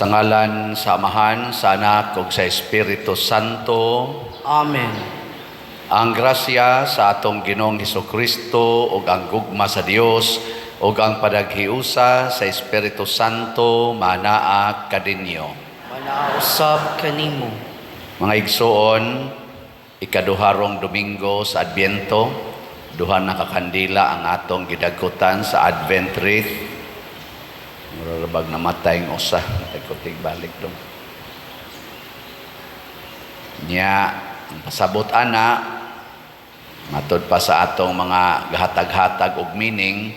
Sa ngalan sa Amahan, sa Anak ug sa Espiritu Santo. Amen. Ang grasya sa atong Ginoong Hesukristo ug ang gugma sa Dios ug ang padaghiusa sa Espiritu Santo manaa kaninyo. Manaa usab kanimo. Mga igsuon, ikaduharong Domingo sa Adbyento, duha na ka kandila ang atong gidagkutan sa Advent wreath. Mura bag namatay ang usa, tagkutig balik dong. Nya, ang pasabot ana, matod pa sa atong mga gahatag-hatag og meaning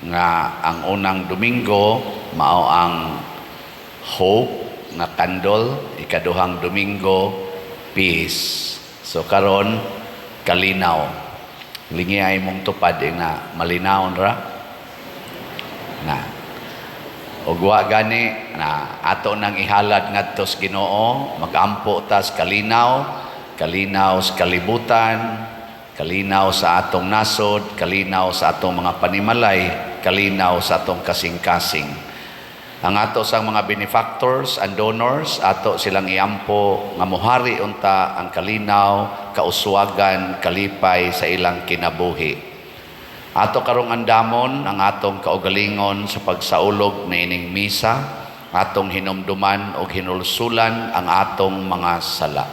nga ang unang Domingo mao ang hope nga candle, ikaduhang Domingo peace. So karon kalinaw. Lingi ay mong tupad eh, nga malinawon ra. Na. Ug wa gani na ato nang ihalad ngadto sa Ginoo, magampo tas kalinaw, kalinaw sa kalibutan, kalinaw sa atong nasod, kalinaw sa atong mga panimalay, kalinaw sa atong kasing-kasing. Ang ato sang mga benefactors and donors, ato silang iampo nga muhari unta ang kalinaw, kauswagan, kalipay sa ilang kinabuhi. Ato karong andamon ang atong kaugalingon sa pagsaulog niining misa, atong hinumduman og hinulsulan ang atong mga sala.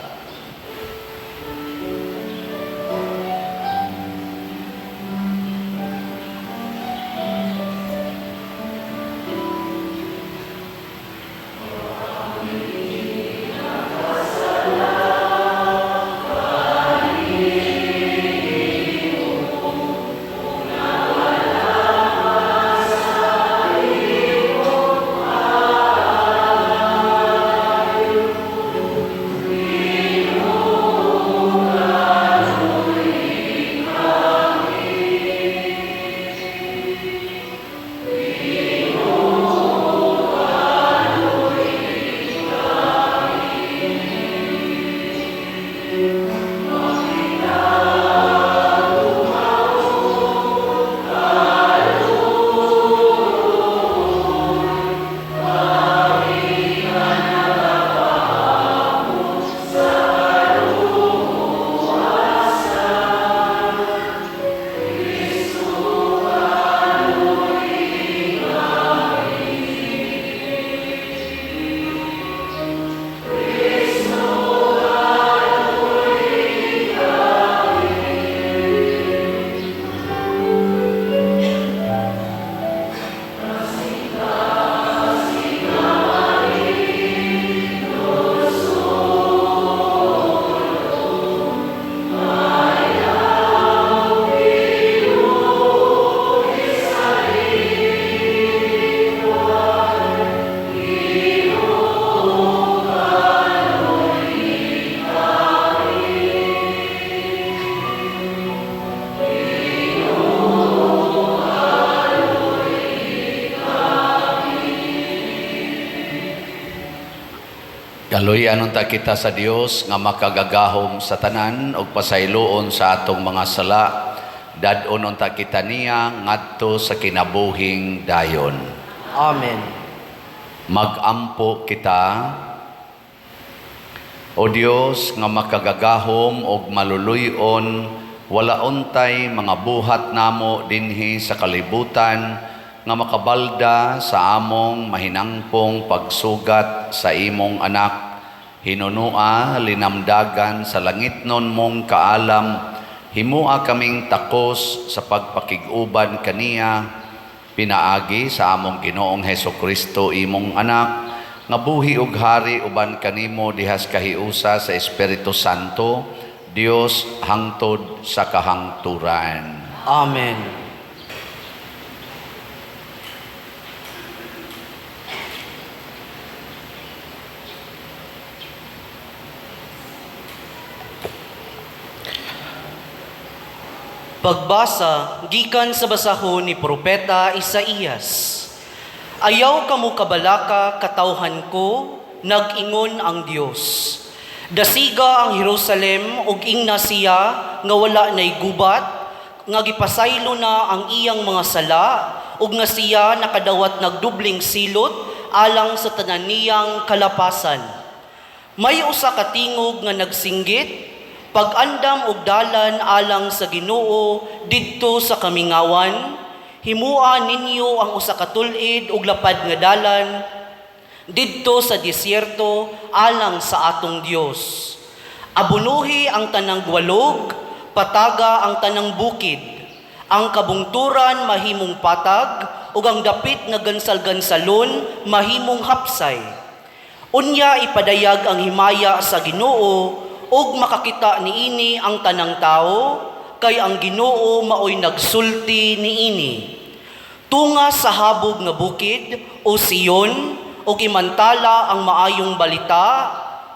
Kaluy-an unta kita sa Dios nga makagagahom sa tanan ug pasayloon sa atong mga sala. Dad-on unta kita niya ngadto sa kinabuhing dayon. Amen. Magampo kita. O Dios nga makagagahom ug maluluy-on, wala untay mga buhat namo dinhi sa kalibutan nga makabalda sa among mahinangpong pagsugat sa imong anak. Hinunua linamdagan sa langitnon mong kaalam, himua kaming takos sa pagpakig-uban kaniya pinaagi sa among Ginoong Heso Kristo, imong anak, nga buhi ug hari uban kanimo dihas kahiusa sa Espiritu Santo, Dios, hangtod sa kahangturan. Amen. Pagbasa gikan sa basahon ni Propeta Isaías. Ayaw kamo kabalaka, katawhan ko, nag-ingon ang Dios. Dasiga ang Jerusalem ug ingna siya nga wala nay gubat, nga gipasaylo na ang iyang mga sala ug nga siya nakadawat nagdubling silot alang sa tanan niyang kalapasan. May usa ka tingog nga nagsinggit, pag-andam og dalan alang sa Ginoo didto sa kamingawan, himua ninyo ang usa ka tul-id ug lapad nga dalan didto sa disyerto alang sa atong Dios. Abunuhi ang tanang gwalog, pataga ang tanang bukid. Ang kabungturan mahimong patag ug ang dapit nga gansal-gansalon mahimong hapsay. Unya ipadayag ang himaya sa Ginoo ug makakita niini ang tanang tawo, kay ang Ginoo maoy nagsulti niini. Tunga sa habog nga bukid, o Sion, ug imantala ang maayong balita,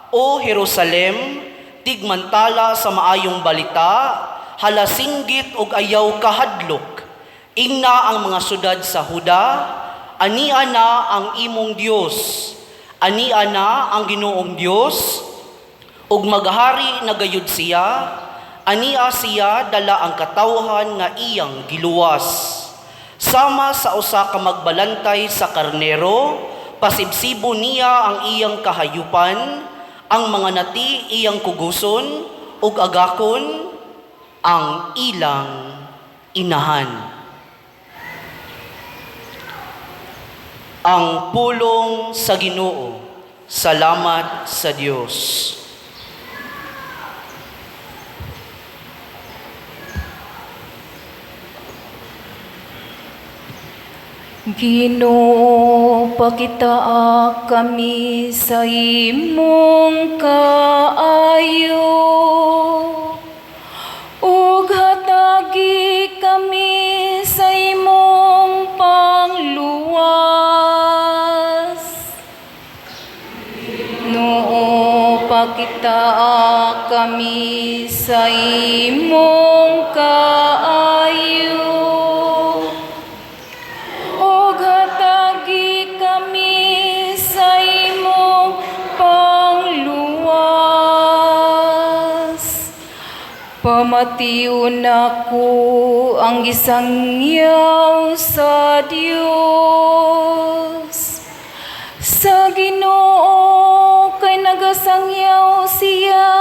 o Jerusalem, tigmantala sa maayong balita, halasinggit ug ayaw kahadlok. Ingna ang mga syudad sa Huda, ania na ang imong Dios, ania na ang Ginoong Dios, ug maghari na gayud siya, ania siya dala ang katawhan nga iyang giluwas. Sama sa usa ka magbalantay sa karnero, pasibsibo niya ang iyang kahayupan, ang mga nati iyang kuguson, ug agakon ang ilang inahan. Ang pulong sa Ginoo. Salamat sa Dios. Ginoo, pakitaa kami sa imong kaayo, ug hatagi kami sa imong pangluwas. Ginoo, pakitaa kami sa imong kaayo, ug hatagi kami sa imong pangluwas. Pamation nako ang gisangyaw sa Dios. Sa Ginoo kay nagasangyaw siya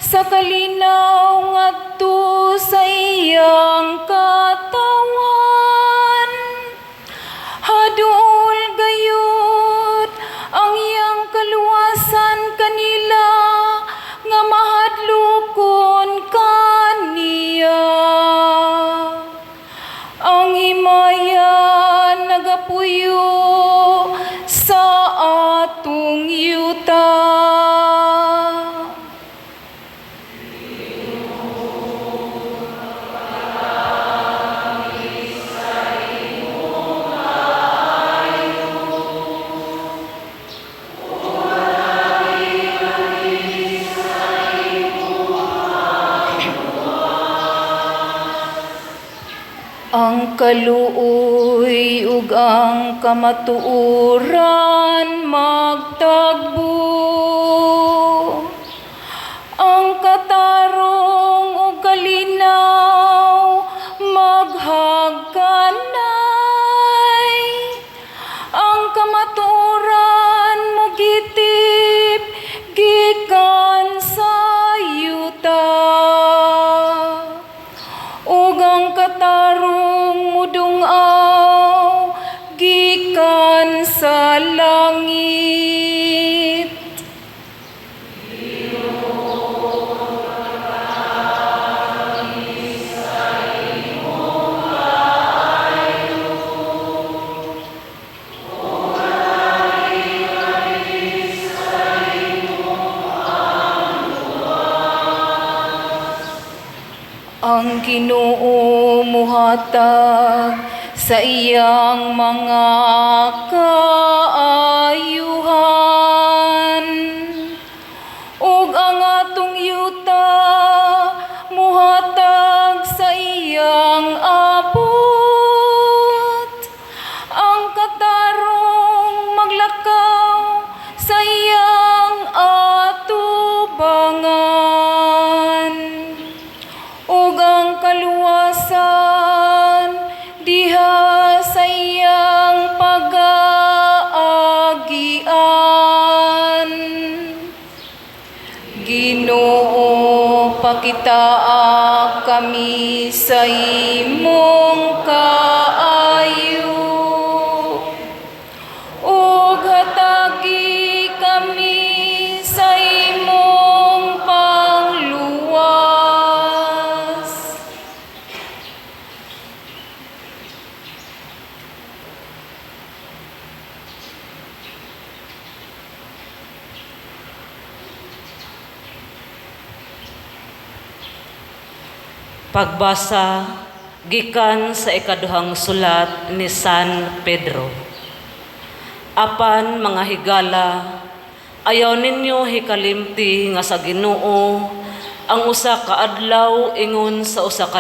sa kalinaw ngadto sa iyang katawan. Haduol gayud ang iyang kaluwasan kanila nga mahadlokon kaniya. Ang himaya nagapuyo sa atong yuta. Ang kaluoy ug ang kamatuoran magtagbo. Ang katarong ug kalinaw maghagkanay. Ang kamatuoran mogitip gikan sa yuta. Ug ang katarong mudung-aw gikan sa langit. Ang Ginoo muhatag sa iyang mga kaayuhan ug ang atong yuta muhatag sa iyang abot. Ang katarong maglakaw sa iyang atubangan ug ang kaluwasan diha sa iyang pagaagian. Ginoo, pakitaa kami sa imong kaayo ug hatagi kami sa imong pangluwas. Pagbasa gikan sa ikaduhang sulat ni San Pedro. Apan mga higala, ayaw ninyo hikalimti nga sa Ginoo ang usa ka adlaw ingon sa 1,000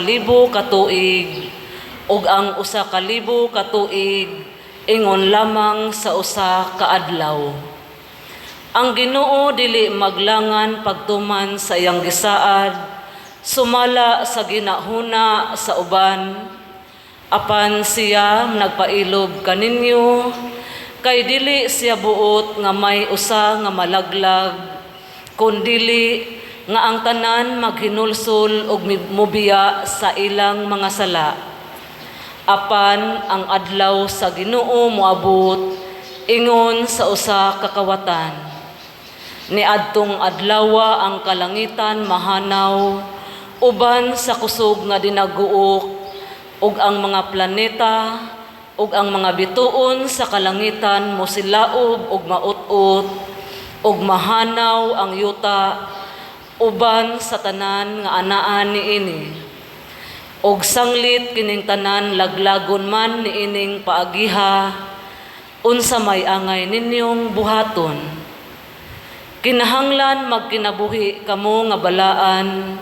ka tuig ug ang 1,000 ka tuig ingon lamang sa usa ka adlaw. Ang Ginoo dili maglangan pagtuman sa iyang gisaad sumala sa ginahuna sa uban, apan siya nagpailob kaninyo kay dili siya buot nga may usa nga malaglag, kundili nga ang tanan maghinulsol og mobiya sa ilang mga sala. Apan ang adlaw sa Ginoo moabot ingon sa usa ka kawatan. Niadtong adlawa ang kalangitan mahanaw uban sa kusog nga dinaguok, ug ang mga planeta ug ang mga bituon sa kalangitan mosilaob ug maut-ot, ug mahanaw ang yuta uban sa tanan nga anaan niini. Ug sanglit kining tanan laglagon man niining paagiha, unsa may angay ninyong buhaton? Kinahanglan magkinabuhi kamo nga balaan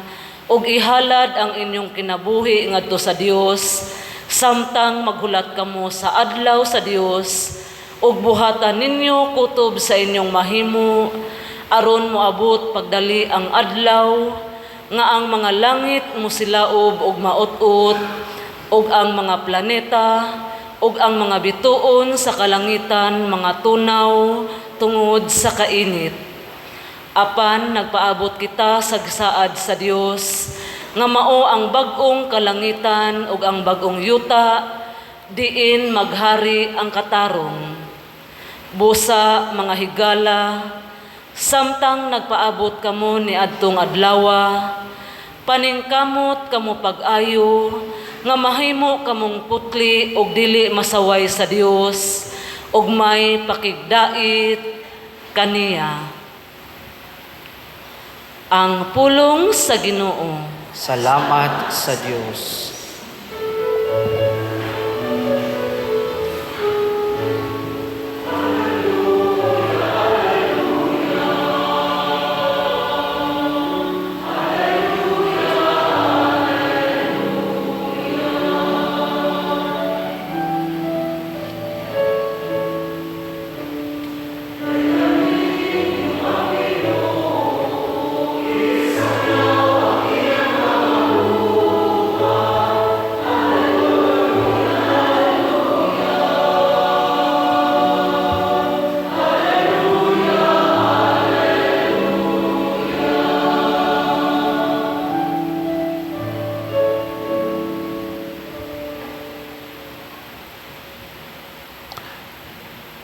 ug ihalad ang inyong kinabuhi ngadto sa Dios samtang maghulat kamo sa adlaw sa Dios, ug buhatan ninyo kutob sa inyong mahimo aron moabot pagdali ang adlaw nga ang mga langit mosilaob ug maut-ot, ug ang mga planeta ug ang mga bituon sa kalangitan mga tunaw tungod sa kainit. Apan nagpaabot kita sa gisaad sa Dios nga mao ang bag-ong kalangitan ug ang bag-ong yuta diin maghari ang katarong. Busa mga higala, samtang nagpaabot kamo niadtong adlawa, paningkamot kamo pag-ayo nga mahimo kamong putli ug dili masaway sa Dios ug may pakigdait kaniya. Ang pulong sa Ginoo. Salamat sa Dios.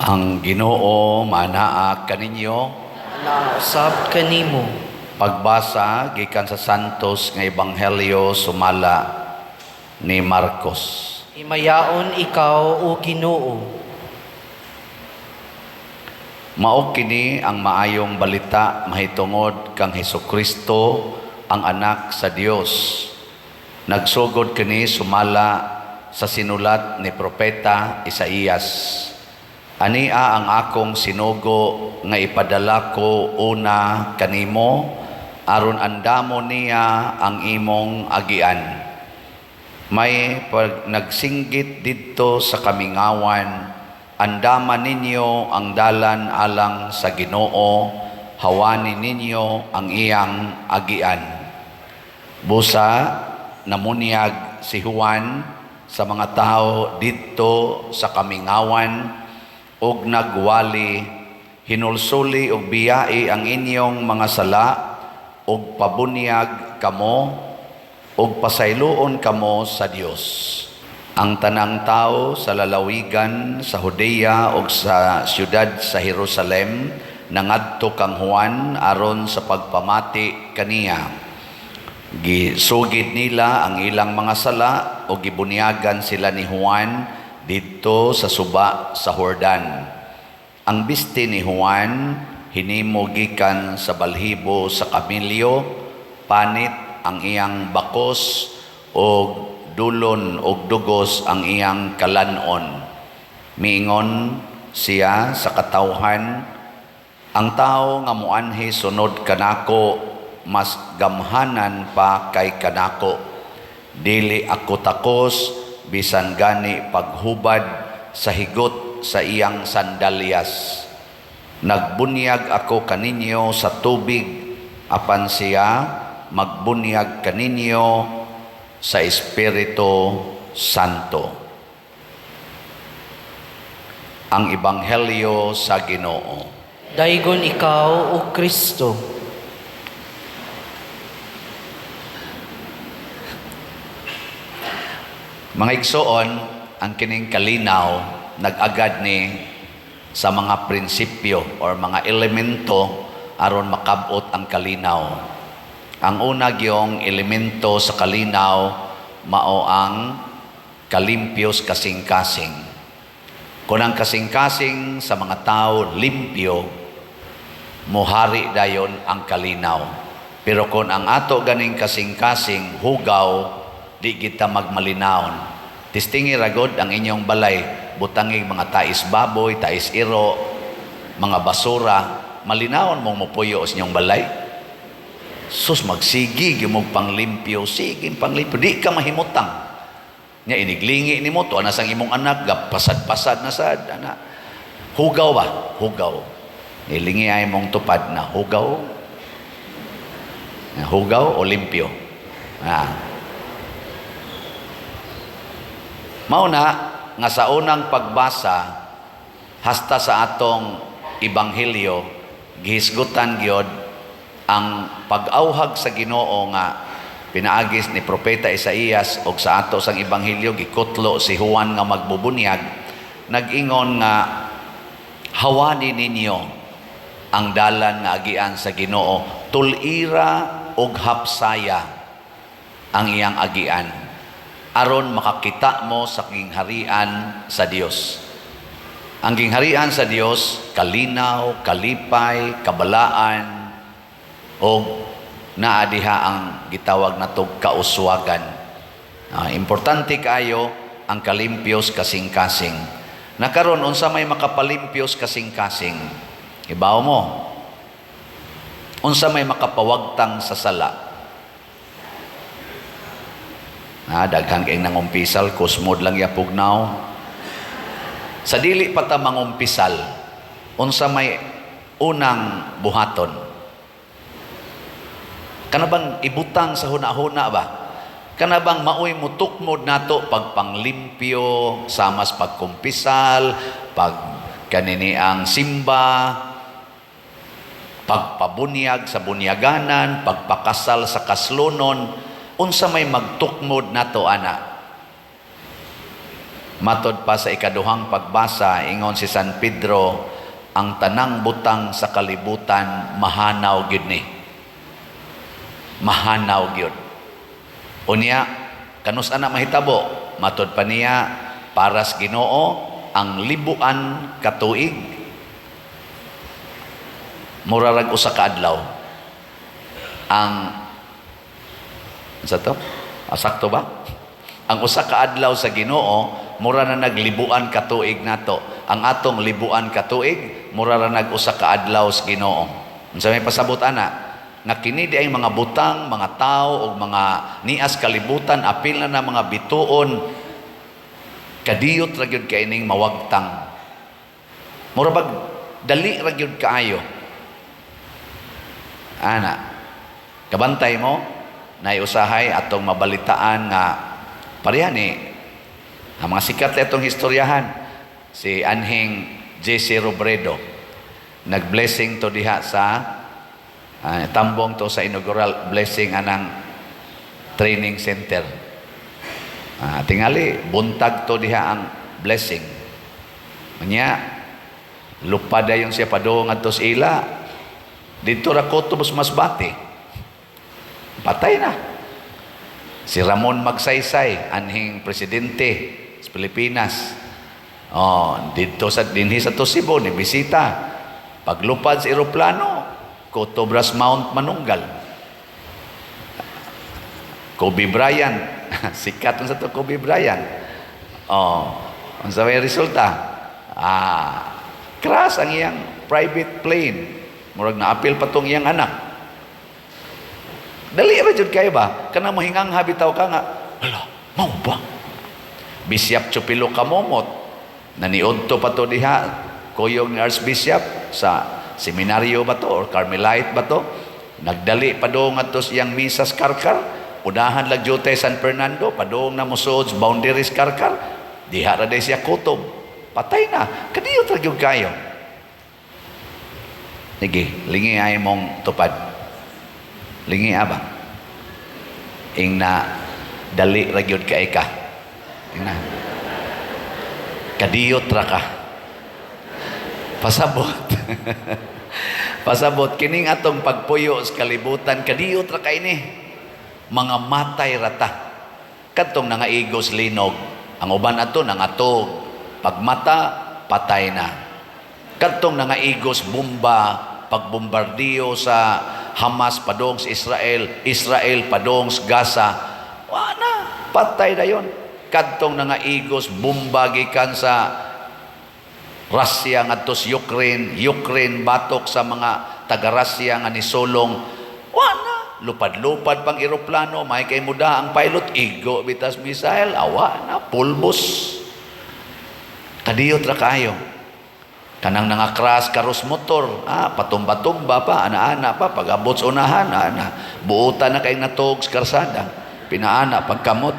Ang Ginoo manaa kaninyo. Anaa usab kanimo. Pagbasa gikan sa Santos nga Ebanghelyo sumala ni Marcos. Himayaon ikaw, o Ginoo. Mao kini ang maayong balita mahitungod kang Hesukristo, ang anak sa Dios. Nagsugod kini sumala sa sinulat ni propeta Isaías. Ania ang akong sinugo nga ipadala ko una kanimo aron andamo niya ang imong agian. May pag nagsinggit didto sa kamingawan, andama ninyo ang dalan alang sa Ginoo, hawani ninyo ang iyang agian. Busa namunyag si Juan sa mga tao didto sa kamingawan ug nagwali, hinulsuli og biyai ang inyong mga sala ug pabunyag kamo ug pasayloon kamo sa Dios. Ang tanang tao sa lalawigan sa Judea ug sa siyudad sa Jerusalem nangadto kang Juan aron sa pagpamati kaniya. Gisugid nila ang ilang mga sala ug gibunyagan sila ni Juan didto sa suba sa Jordan. Ang bisti ni Juan hinimo gikan sa balhibo sa kamelyo, panit ang iyang bakos og dulon og dugos ang iyang kalanon. Miingon siya sa katawhan, ang tao nga moanhi sunod kanako mas gamhanan pa kay kanako. Dili ako takos bisan gani paghubad sa higot sa iyang sandalyas. Nagbunyag ako kaninyo sa tubig, apan siya magbunyag kaninyo sa Espiritu Santo. Ang Ebanghelyo sa Ginoo. Daygon ikaw, o Kristo. Mga igsoon, ang kining kalinaw nag-agad ni sa mga prinsipyo or mga elemento aron makabot ang kalinaw. Ang una gyong elemento sa kalinaw mao ang kalimpios kasing-kasing. Kung ang kasing-kasing sa mga tao limpyo, muhari dayon ang kalinaw. Pero kung ang ato ganing kasing-kasing hugaw, di kita magmalinawon. Testingi ragod ang inyong balay, butangi mga tais baboy, tais iro, mga basura, malinawon mong mupuyo sa inyong balay. Sus, magsigi, gyud panglimpyo, sige panglimpyo, di ka mahimutang. Nya iniglingi nimo to ana sang imong anak, pasad-pasad na sad ana. Hugaw ba? Hugaw. Ilingi ay mong tupad na hugaw. Hugaw o limpyo. Ah. Mao na nga sa unang pagbasa hasta sa atong ebanghelyo gihisgutan gyud ang pag-awhag sa Ginoo nga pinaagis ni propeta Isaías og sa ato sang ebanghelyo gikutlo si Juan nga magbubunyag, nag-ingon nga hawani ninyo ang dalan nga agian sa Ginoo, tulira og hapsaya ang iyang agian aron makakita mo sa gingharian sa Dios. Ang gingharian sa Dios kalinaw, kalipay, kabalaan og naa diha ang gitawag natog kauswagan. Importante kaayo ang kalimpios kasing-kasing. Nakaron unsa may makapalimpyos kasing-kasing? Ibaw mo. Unsa may makapawagtang sa sala? Daghan kay nangumpisal, kusmod lang yapugnaw. Sa dili pa ta mangumpisal, unsa may unang buhaton? Kana bang ibutang sa huna-huna ba? Kana bang maoy mutukmod nato pagpanglimpyo, samas pagkumpisal, pag kanini ang simba, pagpabunyag sa bunyaganan, pagpakasal sa kaslonon, unsa may magtukmod nato ana? Matod pa sa ikaduhang pagbasa, ingon si San Pedro, ang tanang butang sa kalibutan mahanaw gyud ni. Mahanaw gyud. Unya, kanus ana mahitabo? Matod pa niya, para sa Ginoo ang libuan ka tuig mura rag usa ka adlaw. Ang sa to? Ah, sakto ba? Ang usa ka adlaw sa Ginoo mura na naglibuan ka tuig nato. Ang atong libuan ka tuig mura ra nag usa ka adlaw sa Ginoo. Unsa may pasabot ana? Nga kini di ay mga butang, mga tao ug mga nias kalibutan, apil na na mga bituon, kadiyot ra gyud kay ning mawagtang. Mura bag dali ra gyud kaayo. Ana, kabantay mo nay usahay atong mabalitaan nga pareha ni ang mga sikat na itong istoryahan, si Anhing J.C. Robredo, nag-blessing to diha sa tambong to sa inaugural blessing anang training center. Tingali buntag to diha ang blessing. Unya lupad dayon siya padung ngadto sa ila didto ra kutob sa Masbate, patay na. Si Ramon Magsaysay, anhing presidente sa Pilipinas. Oh, didto sa dinhi sa Cebu ni bisita. Paglupad sa eroplano, kutob ra sa Mount Manunggal. Kobe Bryant, sikat sa to Kobe Bryant. Oh, unsa may resulta? Crash ang iyang private plane. Murag naapil pa tong iyang anak. Dali ra jud kayo ba? Kana mo hingang bitaw ka nga, hala, mao ba? Bishop Chupilo Camomot, naniudto pa to diha, kuyog ni Archbishop sa seminaryo ba to or Carmelite ba to? Nagdali pa do ngadto sa iyang misa sa Carcar, unahan lag jutay San Fernando, padung na mosuod sa boundaries Carcar, diha ra day siya kutob. Patay na. Kadiyot ra gyud kayo. Sige, lingi ay mong tupad. Lingi aba. Ing na dali ra gyud kay ka. Ing na. Kadiyot ra ka. Pasabot. Pasabot kining atong pagpuyo sa kalibutan, kadiyot ra kay ni. Mga matay rata. Kadtong nangaigos linog, ang uban ato nangatog. Pagmata, patay na. Kadtong nangaigos bomba, pagbombardiyo sa Hamas padong sa Israel, Israel padong sa Gaza, wa na, patay na yon. Kadtong nangaigos bomba gikan sa Russia ngadto sa Ukraine, Ukraine batok sa mga taga-Russia nga nisulong, wa na. Lupad-lupad pang eroplano, may kay muda ang pilot, igo bitas missile, awa na, pulbos. Kadiyot ra kaayo. Kanang nangakras karos motor, patumba-tumba pa, ana-ana pa, pag-abot sa unahan, ana, buutan na kay natog sa karsada, pinaana, pagkamot.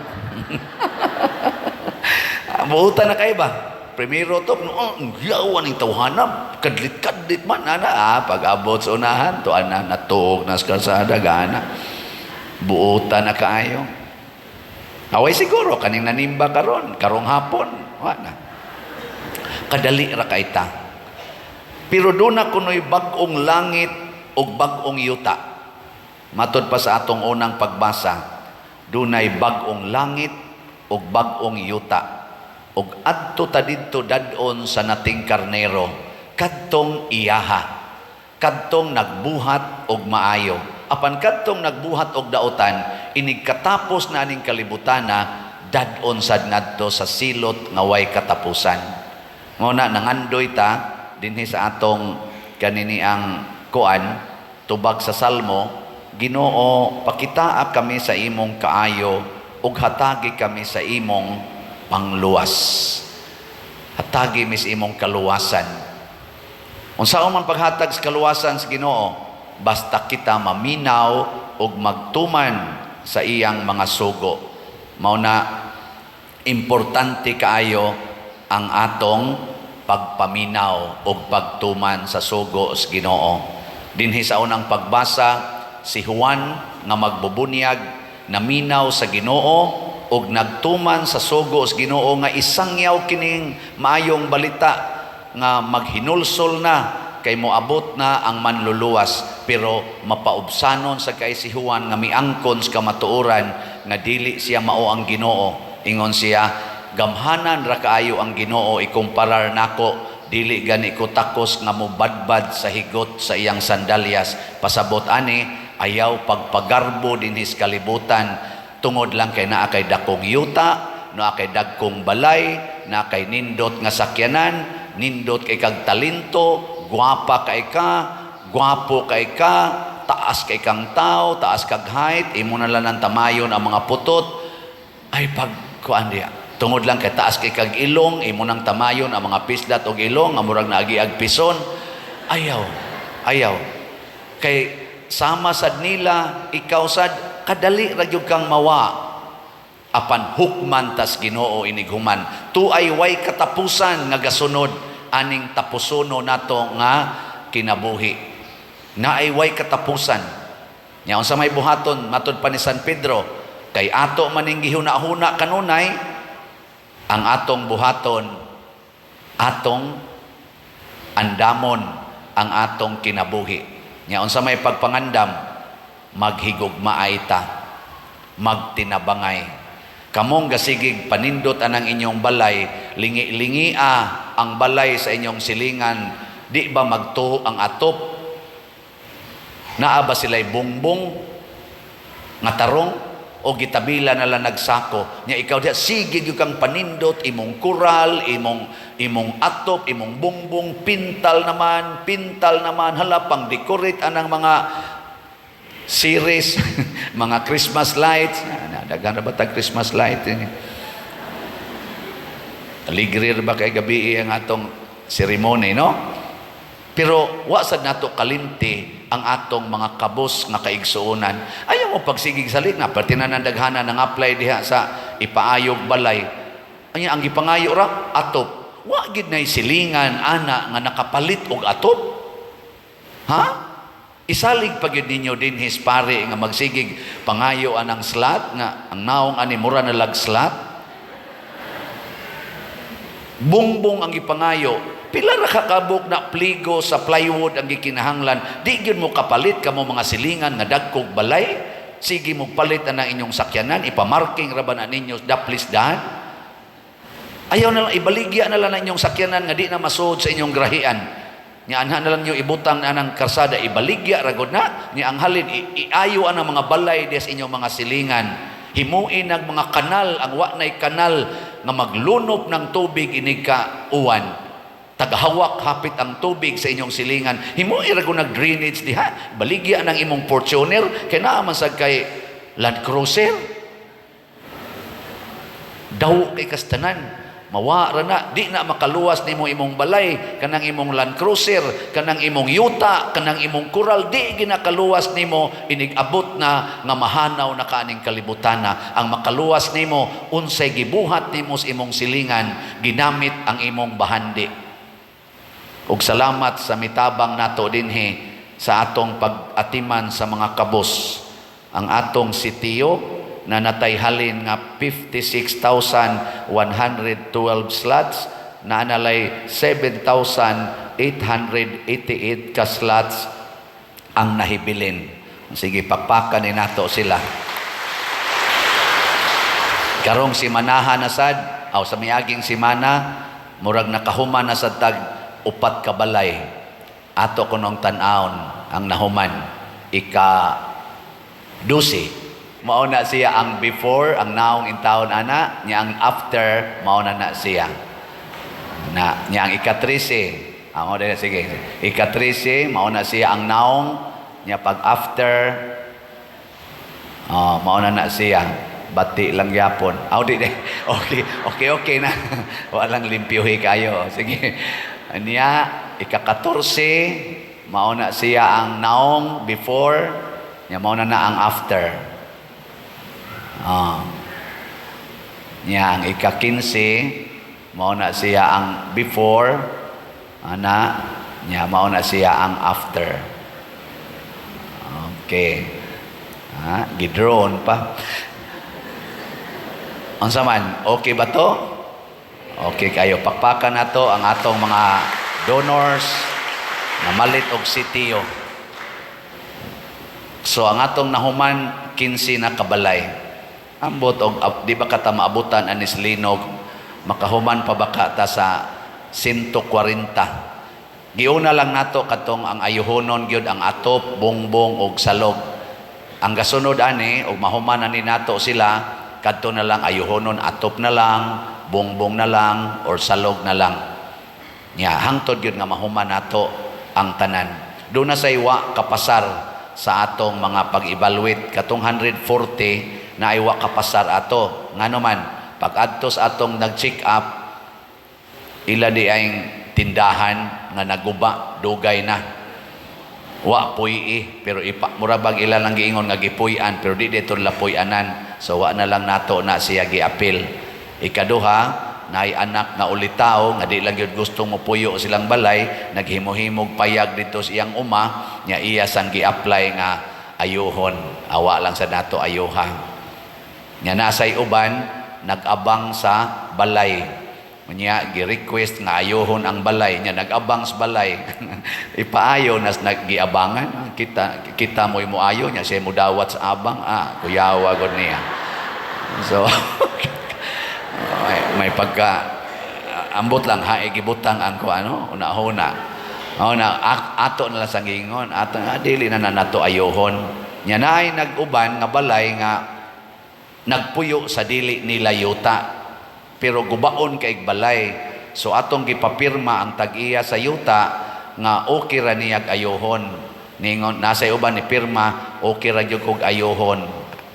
Buutan na kay ba? Primero to, oh, ang yawan ng tawhana, kadlit-kadlit man, ana, pag-abot sa unahan, to ana, natuog na sa karsada, gana. Buutan na kaayo. Away siguro, kaning nanimba karon, karong hapon, wala. Kadali ra kay ta. Pero doon na kuno'y bag-ong langit o bag-ong yuta. Matod pa sa atong unang pagbasa, dunay bag-ong langit o bag-ong yuta. Og adto ta didto dad-on sa nating karnero, kadtong iyaha, kadtong nagbuhat og maayo. Apan kadtong nagbuhat og dautan, inig katapos na aning kalibutana, dad-on sad ngadto sa silot nga way katapusan. Mao na nangandoy ta dinhi sa atong kanini ang kuan tubag sa Salmo, Ginoo, pakitaa kami sa imong kaayo ug hatagi kami sa imong pangluwas. Hatagi mi sa imong kaluwasan. Unsa man paghatag sa kaluwasan sa Ginoo, basta kita maminaw ug magtuman sa iyang mga sugo. Mao na importante kaayo ang atong pagpaminaw ug pagtuman sa sugo sa Ginoo. Dinhi sa unang pagbasa, si Juan nga magbubunyag naminaw sa Ginoo. ug nagtuman sa sugo sa Ginoo nga isangyaw kining maayong balita nga maghinulsol na kay moabot na ang manluluwas, pero mapaubsanon sa kay si Juan nga miangkon sa kamatuoran nga dili siya mao ang Ginoo. Ingon siya, "Gamhanan ra kaayo ang Ginoo ikumparar nako, dili gani ko takos nga mobadbad sa higot sa iyang sandalyas." Pasabot ani, ayaw pagpagarbo dinhi sa kalibutan tungod lang kay naa kay dakong yuta, naa kay dagkong balay, naa kay nindot nga sakyanan, nindot kay kag talento, gwapa kay ka, gwapo kay ka, taas kay kang tao, taas kag height, imo na lang ang tamayon ang mga putot. Ay pag kuan diya. Tungod lang kay taas kay kag ilong, imo nang tamayon ang mga pislat og ilong, nga murag naagi ag pison. Ayaw. Ayaw. Kay sama sad nila, ikaw sad kadali ra gyud kang mawa. Apan hukman tas Ginoo inighuman. Tuay way katapusan nga gasunod aning tapusono nato nga kinabuhi. Naay way katapusan. Nya unsa may buhaton matud pa ni San Pedro, kay ato maning gihuna-huna kanunay, ang atong buhaton, atong andamon ang atong kinabuhi. Nya unsa may pagpangandam, maghigugmaay ta, magtinabangay. Kamong gasigig panindot anang inyong balay, lingi-lingia ang balay sa inyong silingan, di ba magtuo ang atop? Naa ba sila'y bungbong nga tarong o gitabila na lang nagsako? Nya ikaw diha sige gyud kang panindot imong kural, imong atop, imong bungbong, pintal naman, pintal naman, hala, pang decorate anang mga series, mga Christmas lights. Na, daghan na ba tag Christmas light? Aligre ba kay gabi ang atong ceremony, no? Pero wa sad nato kalimti ang atong mga kabos nga kaigsuonan. Ayaw mo pagsigig salig na perti na nang daghanan nang apply diha sa ipaayog balay. Anya ang gipangayo ra atop. Wa gid nay silingan ana nga nakapalit og atop. Ha? Isalig pa gyud ninyo dinhi pare nga magsigig pangayo anang slat nga ang naong ani mura na lag slat. Bungbong ang gipangayo. Pila ra ka kabuk na pligo sa plywood ang gikinahanglan. Di gyud mo kapalit kamo mga silingan nga dagkog balay. Sige mo palit na inyong sakyanan, ipamarking ra ba na ninyo daplis daan? Ayaw na lang, ibaligya na lang na inyong sakyanan nga di na masuod sa inyong grahian. Nya anha na lang nyo ibutang na anang karsada, ibaligya ra gud na. Nya ang halin, iayo ang mga balay des inyong mga silingan. Himuin ang mga kanal, ang wa nay kanal nga maglunop ng tubig inig ka uwan. Tagahawak hapit ang tubig sa inyong silingan. Himuin ra gud nag drainage diha. Baligya nang imong Fortuner kay naa man sad kay Land Cruiser. Daw kay kastanan. Mawa ra na, di na makaluwas nimo imong balay, kanang imong Land Cruiser, kanang imong yuta, kanang imong kural, di ginakaluwas nimo inig-abot na nga mahanaw na kaaning kalibutana. Ang makaluwas nimo unsay gibuhat nimo sa imong silingan, ginamit ang imong bahandi. Ug salamat sa mitabang nato dinhi sa atong pag-atiman sa mga kabos. Ang atong sitio na natay halin nga 56,112 slots na analay 7,888 ka slots ang nahibilin. Sige, pakpakan ni nato sila. Karong simanaha na sad, aw sa miaging simana, murag nakahuman na sad tag upat ka balay. Ato kunong tan-awon ang nahuman ika 12. Mao na siya ang before, ang naong intawon ana, nya ang after, mao na na siya. Na nya ang ika-13. Amo dili, sige. Ika-13, mao na siya ang naong, nya pag after, oh, mao na na siya. Bati lang yapon. Aw, di, di. Okay na. Walang limpyuhi kayo. Sige. Niya, ika-14, mao na siya ang naong before, nya mao na na ang after. Ah. Niya ang ika-15, mao na siya ang before, ana, niya mao na siya ang after. Okay. Ah, gidrone pa. Unsa man, okay ba to? Okay kayo. Pakpakan nato ang atong mga donors na malit og sitio. So ang atong nahuman 15 na kabalay. Ambot og di ba kata maabutan anis linog, makahuman pa ba ka ta sa 140. Giuna lang nato katong ang ayuhonon gyud ang atop, bongbong og salog. Ang gasunod ani og mahuman ani nato sila kadto na lang ayuhonon, atop na lang, bongbong na lang or salog na lang. Nya hangtod gyud nga mahuman nato ang tanan. Doon na sa iwa kapasar sa atong mga pag-evaluate katong 140 na iwa kapasar ato. Ngano man pag adto sa atong nag-check up ila di ay tindahan nga naguba dugay na. Wa puy-i pero ipa mura bag ila lang giingon nga gipuy-an pero di dito lapuy-anan. So wa na lang nato na siya giapil. Ikaduha, naay anak nga ulitaw nga di lang gyud gusto mopuyo silang balay, naghimo-himog payag dito sa iyang uma, nya iya sang gi-apply nga ayuhon. Awa lang sa nato ayuha. Nya nasay uban nag-abang sa balay. Nya gi-request nga ayuhon ang balay, nya nag-abang sa balay. Ipaayo nas naggiabangan, kita kita mo'y moayo nya siya modawat sa abang, kuyawa gud niya. So may pagka ambot lang ha gibutang ang ko ano una-una. O na ato na lang sang giingon, ato nga dili na nato ayuhon. Nya naay nag-uban nga balay nga nagpuyo sa dili nila yuta. Pero gubaon kay balay. So atong gipapirma ang tag-iya sa yuta nga okay ra niyag ayuhon. Ningon nasa uban ni pirma okay ra gyud kog ayuhon.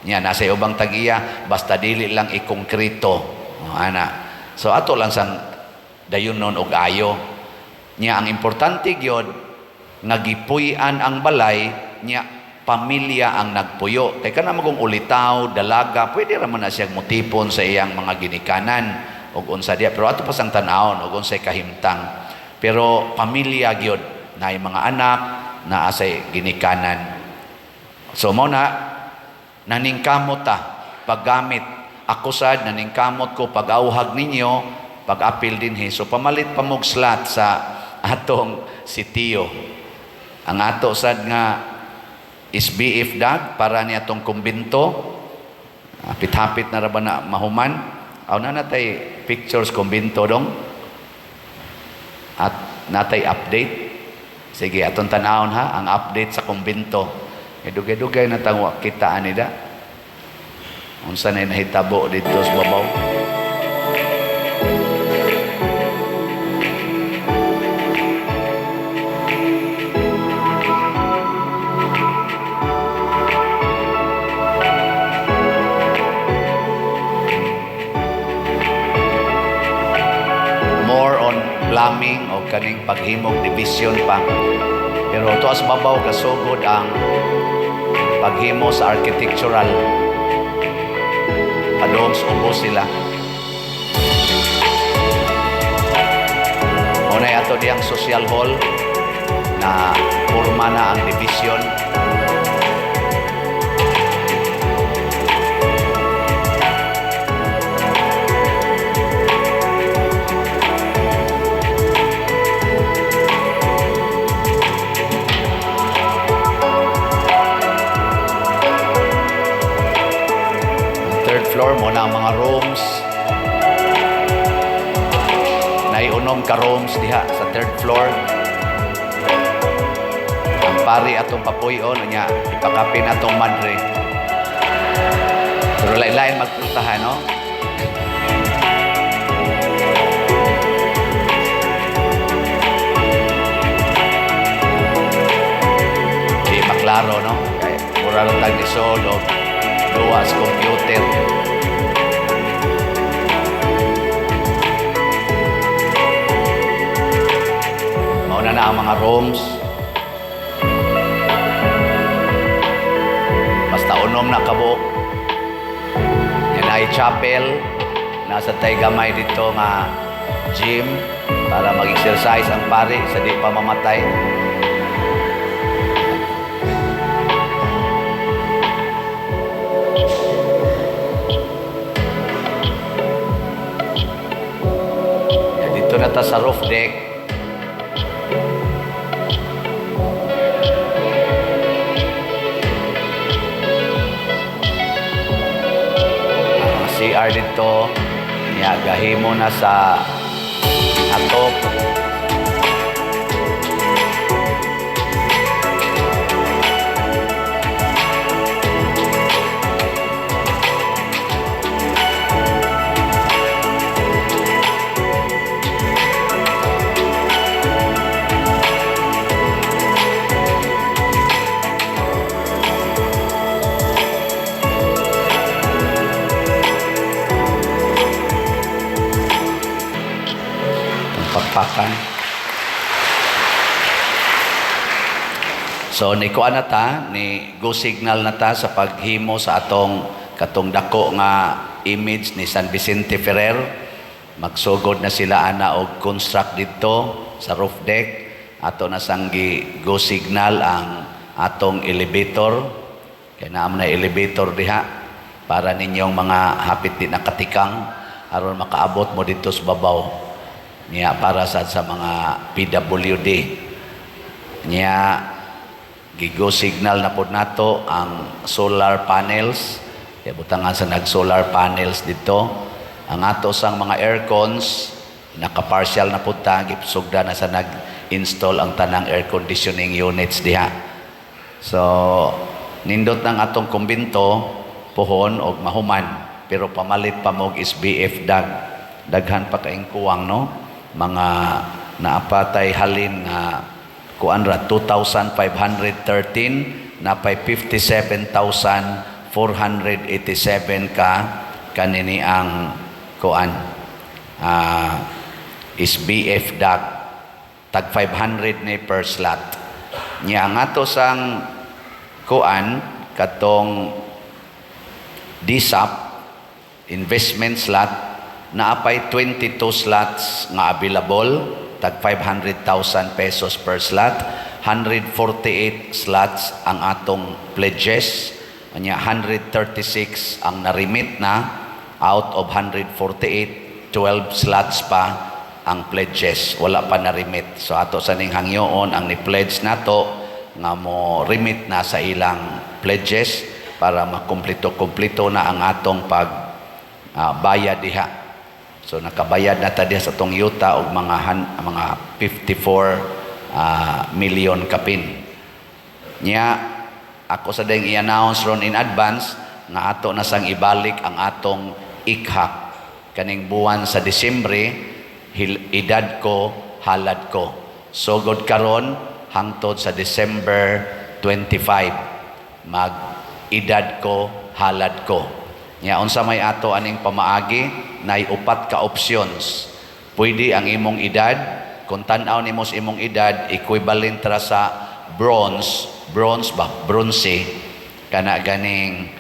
Nya nasa ubang tag-iya basta dili lang ikongkrito. O, ana. So ato lang sang dayunon og ayo. Nya ang importante gyud nga gipuy-an ang balay nya pamilya ang nagpuyo. Kay kana magong ulitaw, dalaga, pwede ra man na siyang motipon sa iyang mga ginikanan og unsa diya. Pero ato pa sang tan-awon og unsay kahimtang. Pero pamilya gyud, naay mga anak, naa say ginikanan. So mo na naningkamot ta paggamit. Ako sad naningkamot ko pag-auhag ninyo, pag-apil dinhi. So pamalit pa mog slot sa atong sitio. Ang ato sad nga SBF dag para ni atong kumbinto. Hapit-hapit na ra ba na mahuman? Aw na natay pictures kumbinto dong. At natay update. Sige, atong tan-awon ha ang update sa kumbinto. Dugay-dugay na tang wa kita ani da. Unsa na nahitabo didto sa babaw? More on plumbing o kaning paghimog division pa. Pero tuas babaw kasugod ang paghimo sa architectural. Padung sa ubos sila. Unay ato diyang social hall na forma na ang division. Third floor mo na ang mga rooms. Naiunom ka rooms diha sa third floor. Ang pari atong papuy-on nya ipakapin atong madre. Pero lain-lain magpultahan, no? Di maklaro, no? Kay mura lang tag lisod o duwa sa computer. Mauna na ang mga rooms. Basta unom na kabuok. Yan ay chapel. Nasa tay gamay dito nga gym para mag-exercise ang pari sa di pa mamatay. Magsugod na ta sa roof deck. Ang CR dito, niya gahimo na sa atop. Ang pakpakan. So ni kuan na ta, ni go signal na ta sa paghimo sa atong katong dako nga image ni San Vicente Ferrer. Magsugod na sila ana og construct didto sa roof deck. Ato na sang gi go signal ang atong elevator. Kay naa man na elevator diha para ninyong mga hapit di nakatikang aron makaabot mo didto sa babaw. Niya para sa mga PWD. Niya gigo signal na pod nato ang solar panels. Kaya butangan sa nag-solar panels dito. Ang ato sang mga aircons, naka-partial na pod ta, gipsugda na sa nag-install ang tanang air conditioning units diha. So, nindot ng atong kumbinto, puhon og mahuman, pero pamalit pa mo og SBF dag. Daghan pa kaing kuwang, no? Mga naapatay halin nga kuan ra 2,513, napay 57,487 ka kanini ang kuan SBF dag, tag 500 ni per slot. Nya ang ato sang kuan katong DSAP investment slot, naapay 22 slots nga available, tag 500,000 pesos per slot. 148 slots ang atong pledges, anya 136 ang narimit na out of 148. 12 slots pa ang pledges, wala pa narimit. So ato sa ning hangyoon ang ni-pledge nato nga mo remit na sa ilang pledges para makumpleto-kumpleto na ang atong pag bayad diha. So nakabayad na ta diha sa atong yuta og mga 54 million kapin. Nya ako sa ding i-announce ron in advance nga ato na sang ibalik ang atong ikhak kaning buwan sa Disyembre, edad ko, halad ko. Sugod karon hangtod sa December 25, mag edad ko, halad ko. Nya unsa may ato aning pamaagi, nay upat ka options. Pwede ang imong edad, kung tan-aw nimo sa imong edad equivalent ra sa bronze, bronze ba, bronze kana ganing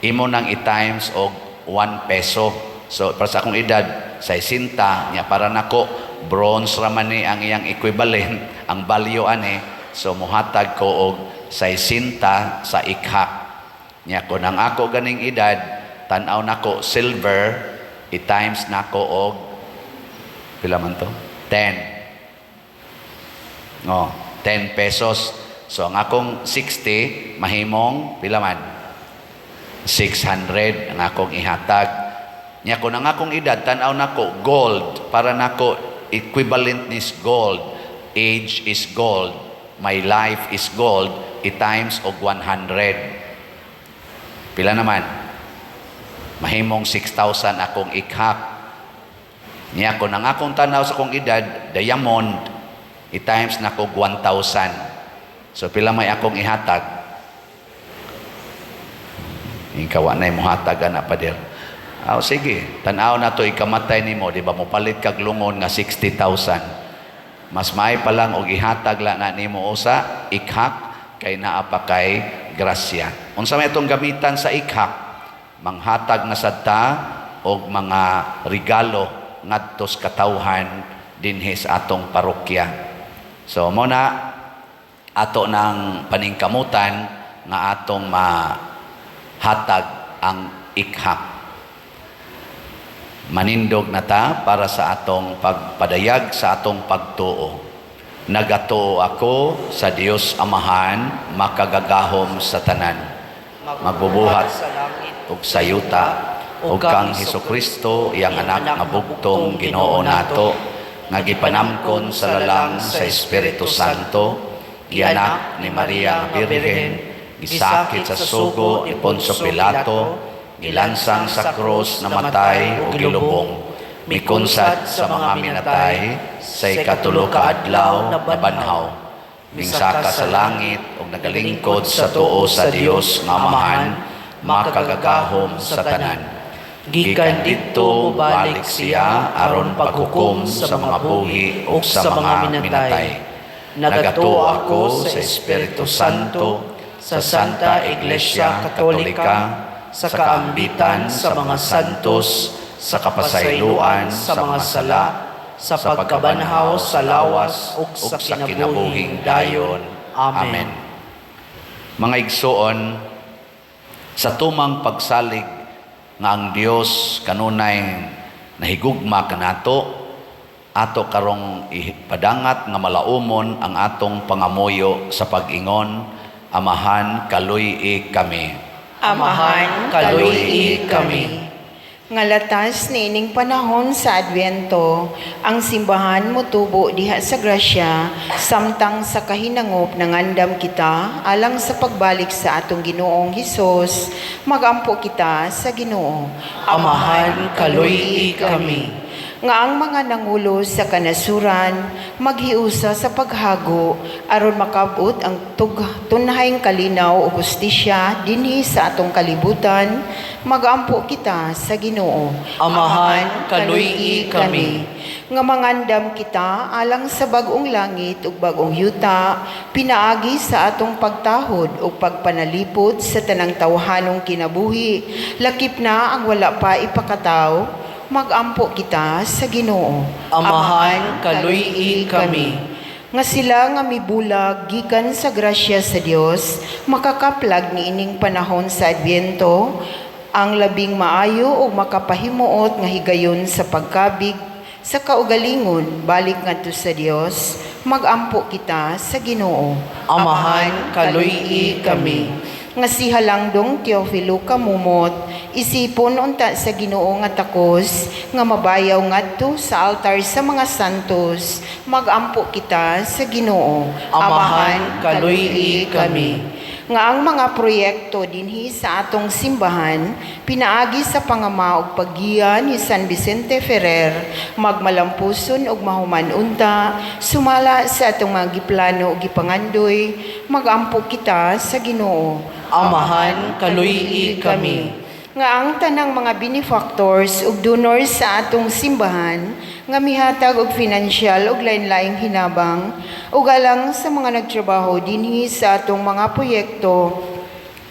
imo nang i-times og 1 peso. So para sa akong edad 60, nya para nako bronze ra man ni ang iyang equivalent, ang value ani. So mohatag ko og 60 sa ikhak. Nya kun ang ako ganing edad, tan-aw nako silver, i-times nako og pila man to? 10. No, 10 pesos. So ang akong 60 mahimong pila man? 600 ang akong ihatag. Nya kun ang akong edad tan-aw nako gold, para nako equivalent is gold. Age is gold. My life is gold. I-times og 100. Pila naman? Mahimong 6,000 akong ikhak. Nya kun ang akong tanaw sa akong edad diamond, i-times nako 1,000. So pila may akong ihatag? Ikaw na muhatag ana pader. Aw sige, tan-aw na to ikamatay nimo, di ba mopalit kag lungon nga 60,000. Mas maay pa lang og ihatag la na nimo usa ikhak kay naa pa kay grasya. Unsa may atong gamitan sa ikhak? Manghatag na sad ta og mga regalo ngadto sa katawhan dinhi sa atong parokya. So mo na ato nang paningkamutan nga atong mahatag ang ikhak. Manindog na ta para sa atong pagpadayag sa atong pagtuo. Nagatuo ako sa Dios Amahan, makagagahom sa tanan, magbubuhat sa langit ug sa yuta, ug kang Hesukristo, iyang anak nga bugtong Ginoo nato, nga gipanamkon sa lalang sa Espiritu Santo, gianak ni Maria nga Birhen, gisakit sa sugo ni Poncio Pilato, gilansang sa krus, namatay ug gilubong, mikunsad sa mga minatay, sa ikatulo ka adlaw nabanhaw, mingsaka sa langit ug nagalingkod sa tuo sa Dios nga Amahan, makagagahom sa tanan. Gikan didto balik siya aron paghukom sa mga buhi ug sa mga minatay. Nagatuo ako sa Espiritu Santo, sa Santa Iglesia Katolika, sa kaambitan sa mga santos, sa kapasayloan sa mga sala, sa pagkabanhaw sa lawas ug sa kinabuhing dayon. Amen. Mga igsoon, sa tumang pagsalig nga ang Dios kanunay nahigugma kanato, ato karong ipadangat nga malaumon ang atong pangamuyo sa pag-ingon, Amahan, kaluy-i kami. Amahan, kaluy-i kami. Nga latas niining panahon sa Adbyento, ang simbahan motubo diha sa grasya, samtang sa kahinangop nangandam kita alang sa pagbalik sa atong Ginoong Hesus, magampo kita sa Ginoo. Amahan, kaluy-i kami. Nga ang mga nangulo sa kanasuran maghiusa sa paghago aron makabot ang tunhayng kalinaw ug hustisya dinhi sa atong kalibutan, magampo kita sa Ginoo. Amahan, kaluy-i kami. Nga mangandam kita alang sa bag-ong langit ug bag-ong yuta pinaagi sa atong pagtahod ug pagpanalipod sa tanang tawhanong kinabuhi, lakip na ang wala pa ipakataw, magampo kita sa Ginoo. Amahan, kaluy-i kami. Nga sila nga mibulag gikan sa grasya sa Dios makakaplag niining panahon sa Adbyento ang labing maayo ug makapahimuot nga higayon sa pagkabig sa kaugalingon balik ngadto sa Dios, magampo kita sa Ginoo. Amahan, kaluy-i kami. Nga si Halangdong Teofilo Kamumot isipon unta sa Ginoo nga takos nga mabayaw ngadto sa altar sa mga santos, magampo kita sa Ginoo. Amahan, kaluy-i kami. Nga ang mga proyekto dinhi sa atong simbahan pinaagi sa pangama ug paggiya ni San Vicente Ferrer magmalampuson ug mahuman unta sumala sa atong mga giplano ug gipangandoy, magampo kita sa Ginoo. Amahan, kaluy-i kami. Nga ang tanang mga benefactors ug donors sa atong simbahan nga mihatag og financial ug lain-laing hinabang ug alang sa mga nagtrabaho dinhi sa atong mga proyekto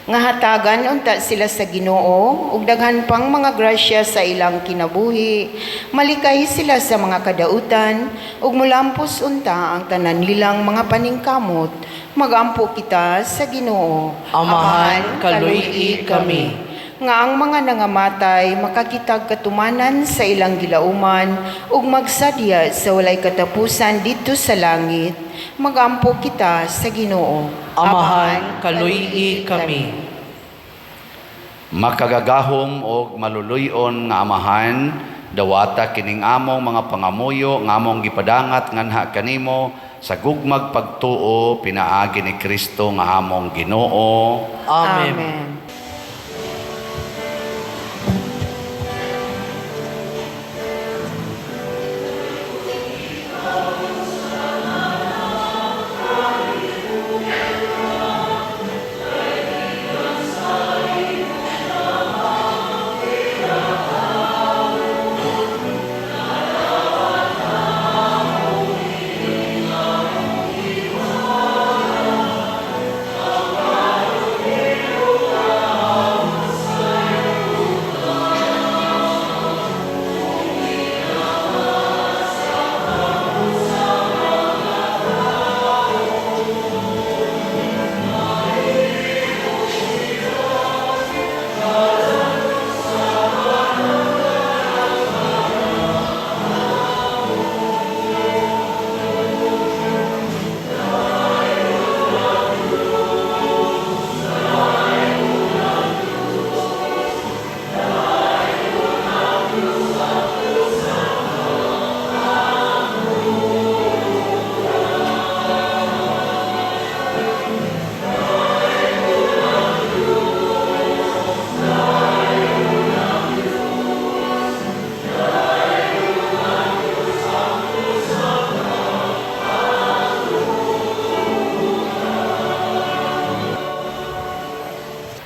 nga hatagan unta sila sa Ginoo ug daghan pang mga grasya sa ilang kinabuhi, malikay sila sa mga kadautan ug mulampos unta ang tanan nilang mga paningkamot, magampo kita sa Ginoo. Amahan, kaluy-i kami. Nga ang mga nangamatay makakitag katumanan sa ilang gilauman ug magsadya sa walay katapusan didto sa langit, magampo kita sa Ginoo. Amahan, kaluy-i kami. Makagagahom og maluluy-on nga Amahan, dawata kining among mga pangamuyo nga among gipadangat nganha kanimo sa gugmag pagtuo pinaagi ni Kristo nga among Ginoo. Amen. Amen.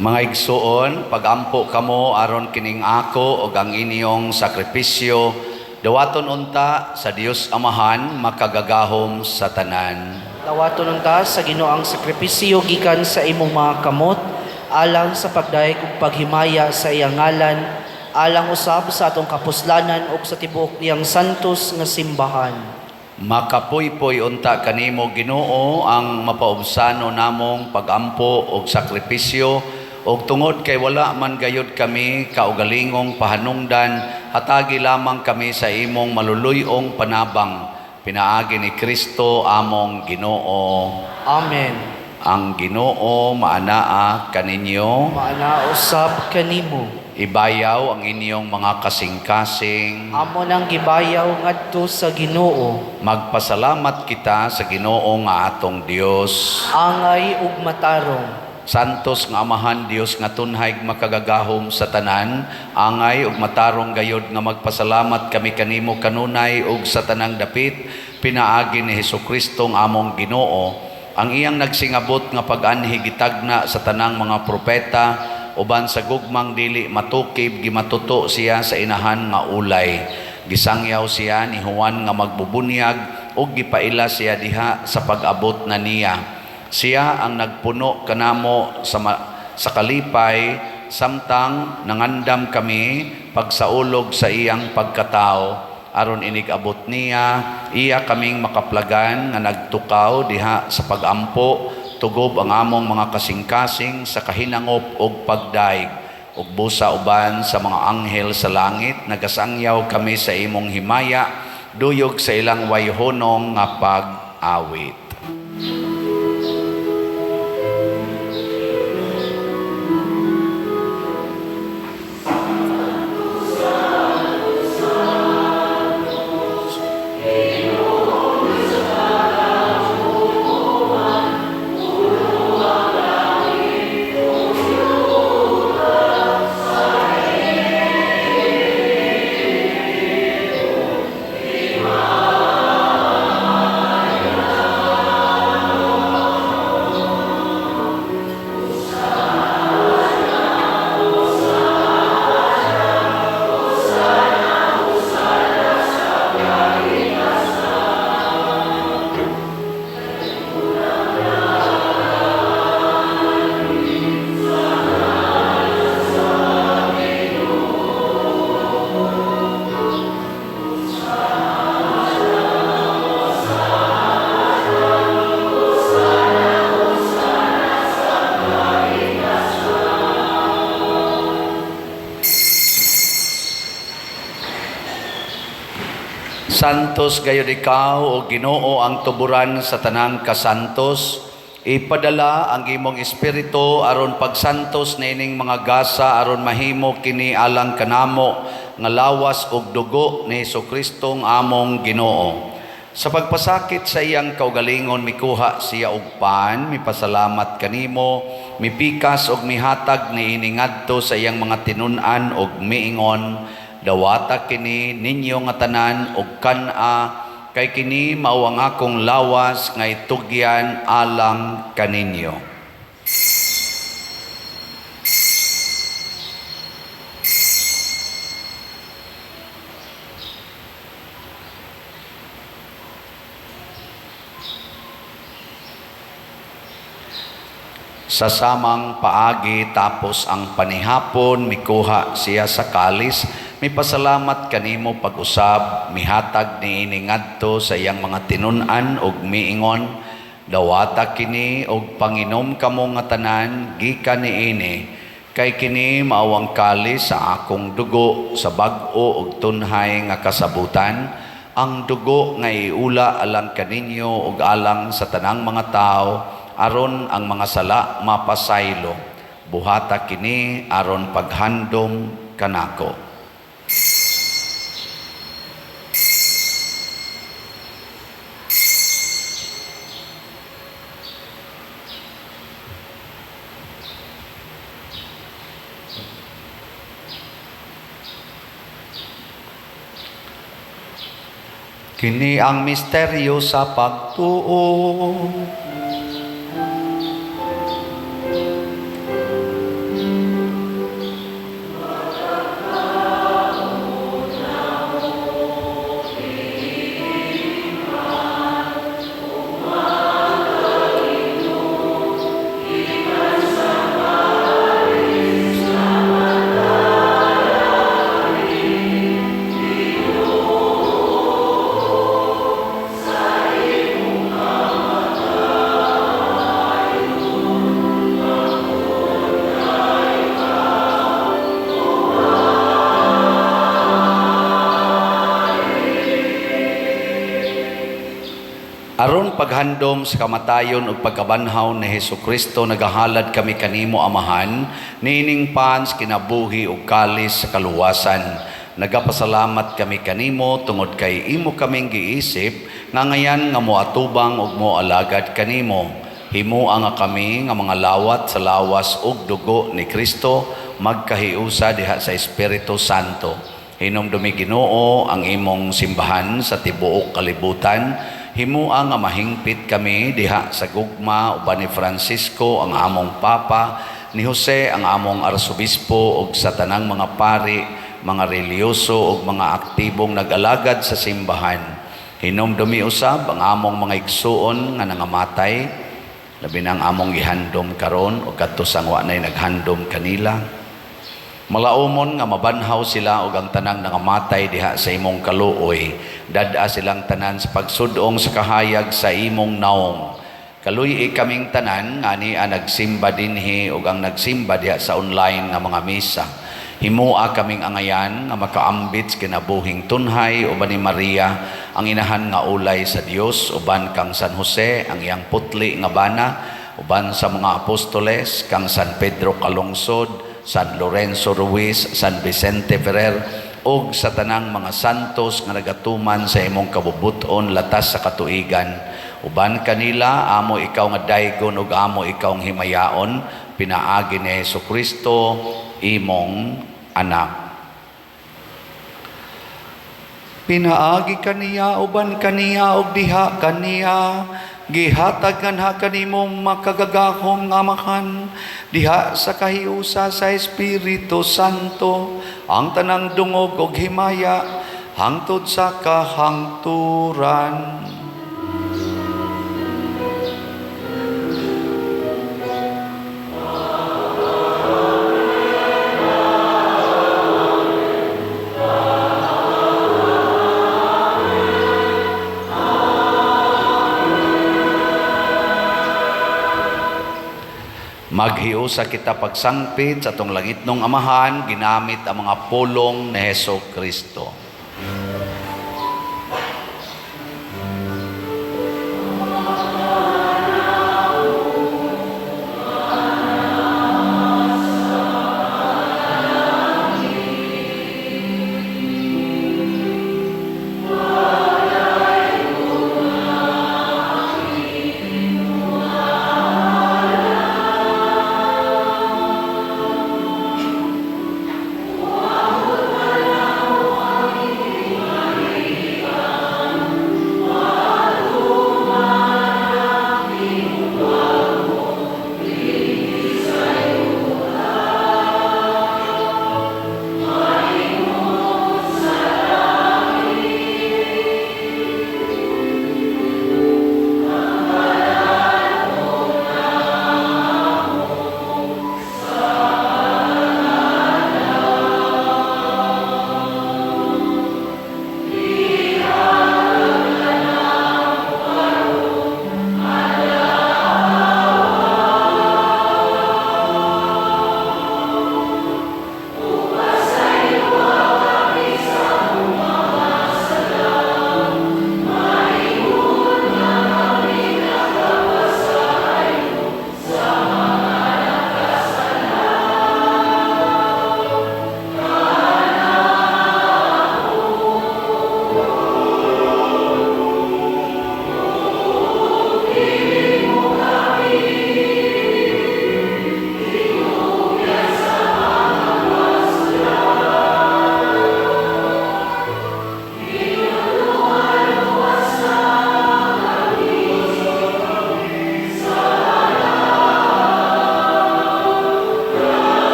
Mga igsuon, pagampo kamo aron kining ako ug ang inyong sakripisyo dawaton unta sa Dios Amahan makagagahom sa tanan. Dawaton unta sa Ginoo ang sakripisyo gikan sa imong mga kamot alang sa pagdayeg ug paghimaya sa iyang ngalan, alang usab sa atong kapuslanan ug sa tibuok niyang santos nga simbahan. Makapuypoy unta kanimo, Ginoo, ang mapaubsano namong pagampo og sakripisyo, ug tungod kay wala man gayud kami kaugalingong pahanungdan, hatagi lamang kami sa imong maluluy-ong panabang pinaagi ni Kristo among Ginoo. Amen. Ang Ginoo maanaa kaninyo. Maana usab kanimo. Ibayaw ang inyong mga kasing-kasing. Amo nang gibayaw ngadto sa Ginoo. Magpasalamat kita sa Ginoo nga atong Dios. Angay ug matarong. Santos nga Amahan, Dios nga tunhay makagagahom sa tanan, angay ug matarong gayod nga magpasalamat kami kanimo kanunay ug sa tanang dapit pinaagi ni Hesukristo nga among Ginoo. Ang iyang nagsingabot nga pag-anhi gitagna sa tanang mga propeta, uban sa gugmang dili matukib gimatuto siya sa inahan nga ulay. Gisangyaw siya ni Juan nga magbubunyag ug gipaila siya diha sa pag-abot na niya. Siya ang nagpuno kanamo sa kalipay samtang nangandam kami pagsaulog sa iyang pagkatao, aron inig-abot niya iya kaming makaplagan nga nagtukaw diha sa pagampo, tugob ang among mga kasing-kasing sa kahinangop og pagdaig ug busa uban sa mga anghel sa langit nagasangyaw kami sa imong himaya duyog sa ilang wayhonong nga pag-awit. Santos gayud ikaw, o Ginoo, ang tuburan sa tanang kasantos. Ipadala ang imong espiritu aron pagsantos niining mga gasa aron mahimo kini alang kanamo nga lawas ug dugo ni Hesukristo nga among Ginoo. Sa pagpasakit sa iyang kaugalingon mikuha siya og pan, mipasalamat kanimo, mipikas og mihatag niini ngadto sa iyang mga tinun-an og miingon: "Dawata kini ninyo nga tanan og kan-a, kay kini mao ang akong lawas nga itugyan alang kaninyo." Sa samang paagi tapos ang panihapon mikuha siya sa kalis, mipasalamat kanimo pag-usab, mihatag niini ngadto sa iyang mga tinun-an ug miingon: "Dawata kini og panginom kamo nga tanan gikan niini, kay kini mao ang kalis sa akong dugo sa bag-o ug tunhay nga kasabutan, ang dugo nga iula alang kaninyo ug alang sa tanang mga tawo aron ang mga sala mapasaylo. Buhata kini aron paghandom kanako." Kini ang misteryo sa pagtuo. Aron paghandom sa kamatayon ug pagkabanhaw ni Hesukristo, nagahalad kami kanimo, Amahan, niining pan sa kinabuhi ug kalis sa kaluwasan. Nagapasalamat kami kanimo tungod kay imo kaming giisip nga ngayan nga moatubang ug moalagad kanimo. Himoa nga kami nga mga lawat sa lawas ug dugo ni Kristo magkahiusa diha sa Espiritu Santo. Hinumdumi, Ginoo, ang imong simbahan sa tibuok kalibutan. Himoa nga mahingpit kami diha sa gugma uban ni Francisco ang among Papa, ni Jose ang among Arsobispo ug sa tanang mga pari, mga relihiyoso ug mga aktibong nag-alagad sa simbahan. Hinumdumi usab ang among mga igsuon nga nangamatay, labi na ang among gihandom karon ug kadto sa wa nay naghandom kanila. Malaumon nga mabanhaw sila ug ang tanang nangamatay diha sa imong kaluoy. Dad-a silang tanan sa pagsudong sa kahayag sa imong naong. Kaluy-i kaming tanan nga ania nagsimba dinhi ug ang nagsimba diha sa online nga mga misa. Himoa kaming angayan nga makaambit sa kinabuhing tunhay uban ni Maria ang inahan nga ulay sa Dios, uban kang San Jose ang iyang putli nga bana, uban sa mga apostoles, kang San Pedro Calungsod, San Lorenzo Ruiz, San Vicente Ferrer ug sa tanang mga santos nga nagatuman sa imong kabubut-on latas sa katuigan. Uban kanila amo ikaw nga daygon ug amo ikaw nga himayaon pinaagi ni Hesukristo imong anak. Pinaagi kaniya, uban kaniya ug diha kaniya, gihatag nganha kanimo makagagahom nga Amahan diha sa kahiusa sa Espiritu Santo ang tanang dungog ug himaya hangtod sa kahangturan. Maghiusa kita pagsangpit sa atong langitnong Amahan ginamit ang mga pulong ni Hesukristo.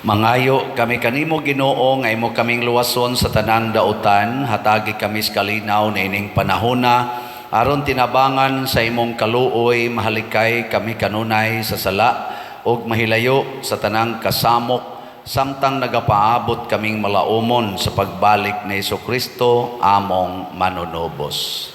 Mangayo kami kanimo, Ginoo, nga imo kaming luwason sa tanang dautan. Hatagi kami sa kalinaw niining panahona aron tinabangan sa imong kaluoy mahalikay kami kanunay sa sala ug mahilayo sa tanang kasamok samtang nagapaabot kaming malaumon sa pagbalik ni Hesukristo among manunubos.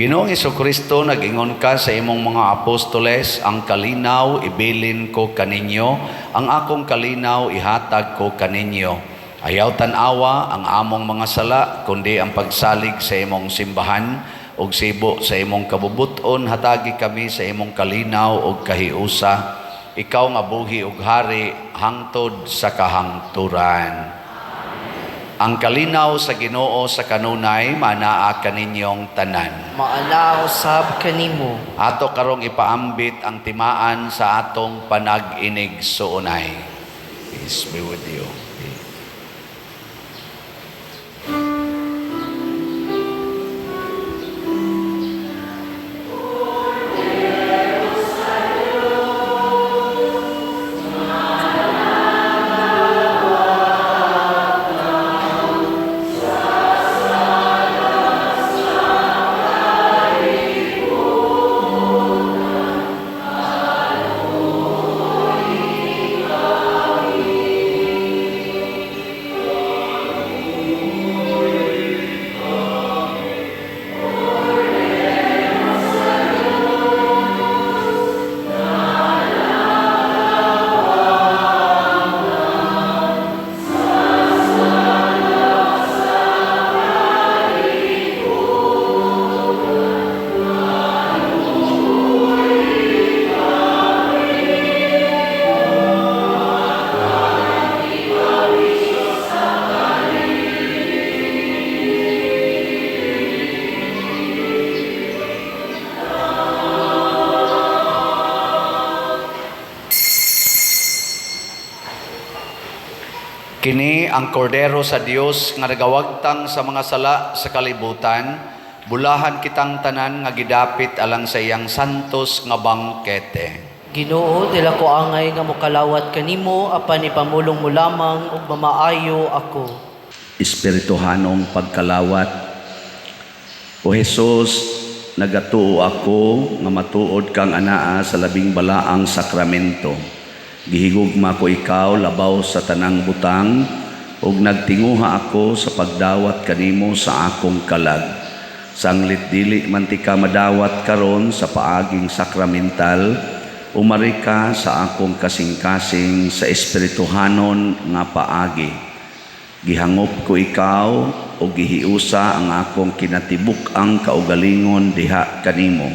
Ginoong Kristo, nag-ingon ka sa imong mga apostoles, "Ang kalinaw ibilin ko kaninyo, ang akong kalinaw ihatag ko kaninyo." Ayaw tan-awa ang among mga sala, kundi ang pagsalig sa imong simbahan, ug sibo sa imong kabubuton, hatagi kami sa imong kalinaw ug kahiusa. Ikaw nga buhi ug hari hangtod sa kahangturan. Ang kalinaw sa Ginoo sa kanunay manaa kaninyong tanan. Maanaa usab kanimo. Ato karong ipaambit ang timaan sa atong panag-inigsuonay. Peace be with you. Kini ang kordero sa Dios nga nagawagtang sa mga sala sa kalibutan, bulahan kitang tanan nga gidapit alang sa iyang santos nga bangkete. Ginoo, dili ko angay nga mokalawat kanimo apan ipamulong mo lamang ug mamaayo ako. Espirituhanong pagkalawat. O Jesus, nagatuo ako nga matuod kang anaa sa labing balaang sakramento. Gihigugma ko ikaw labaw sa tanang butang ug nagtinguha ako sa pagdawat kanimo sa akong kalag. Sanglit dili man tika madawat karon sa paaging sakramental, umari ka sa akong kasing-kasing sa espirituhanon nga paagi. Gihangop ko ikaw o gihiusa ang akong kinatibuk-ang kaugalingon diha kanimo.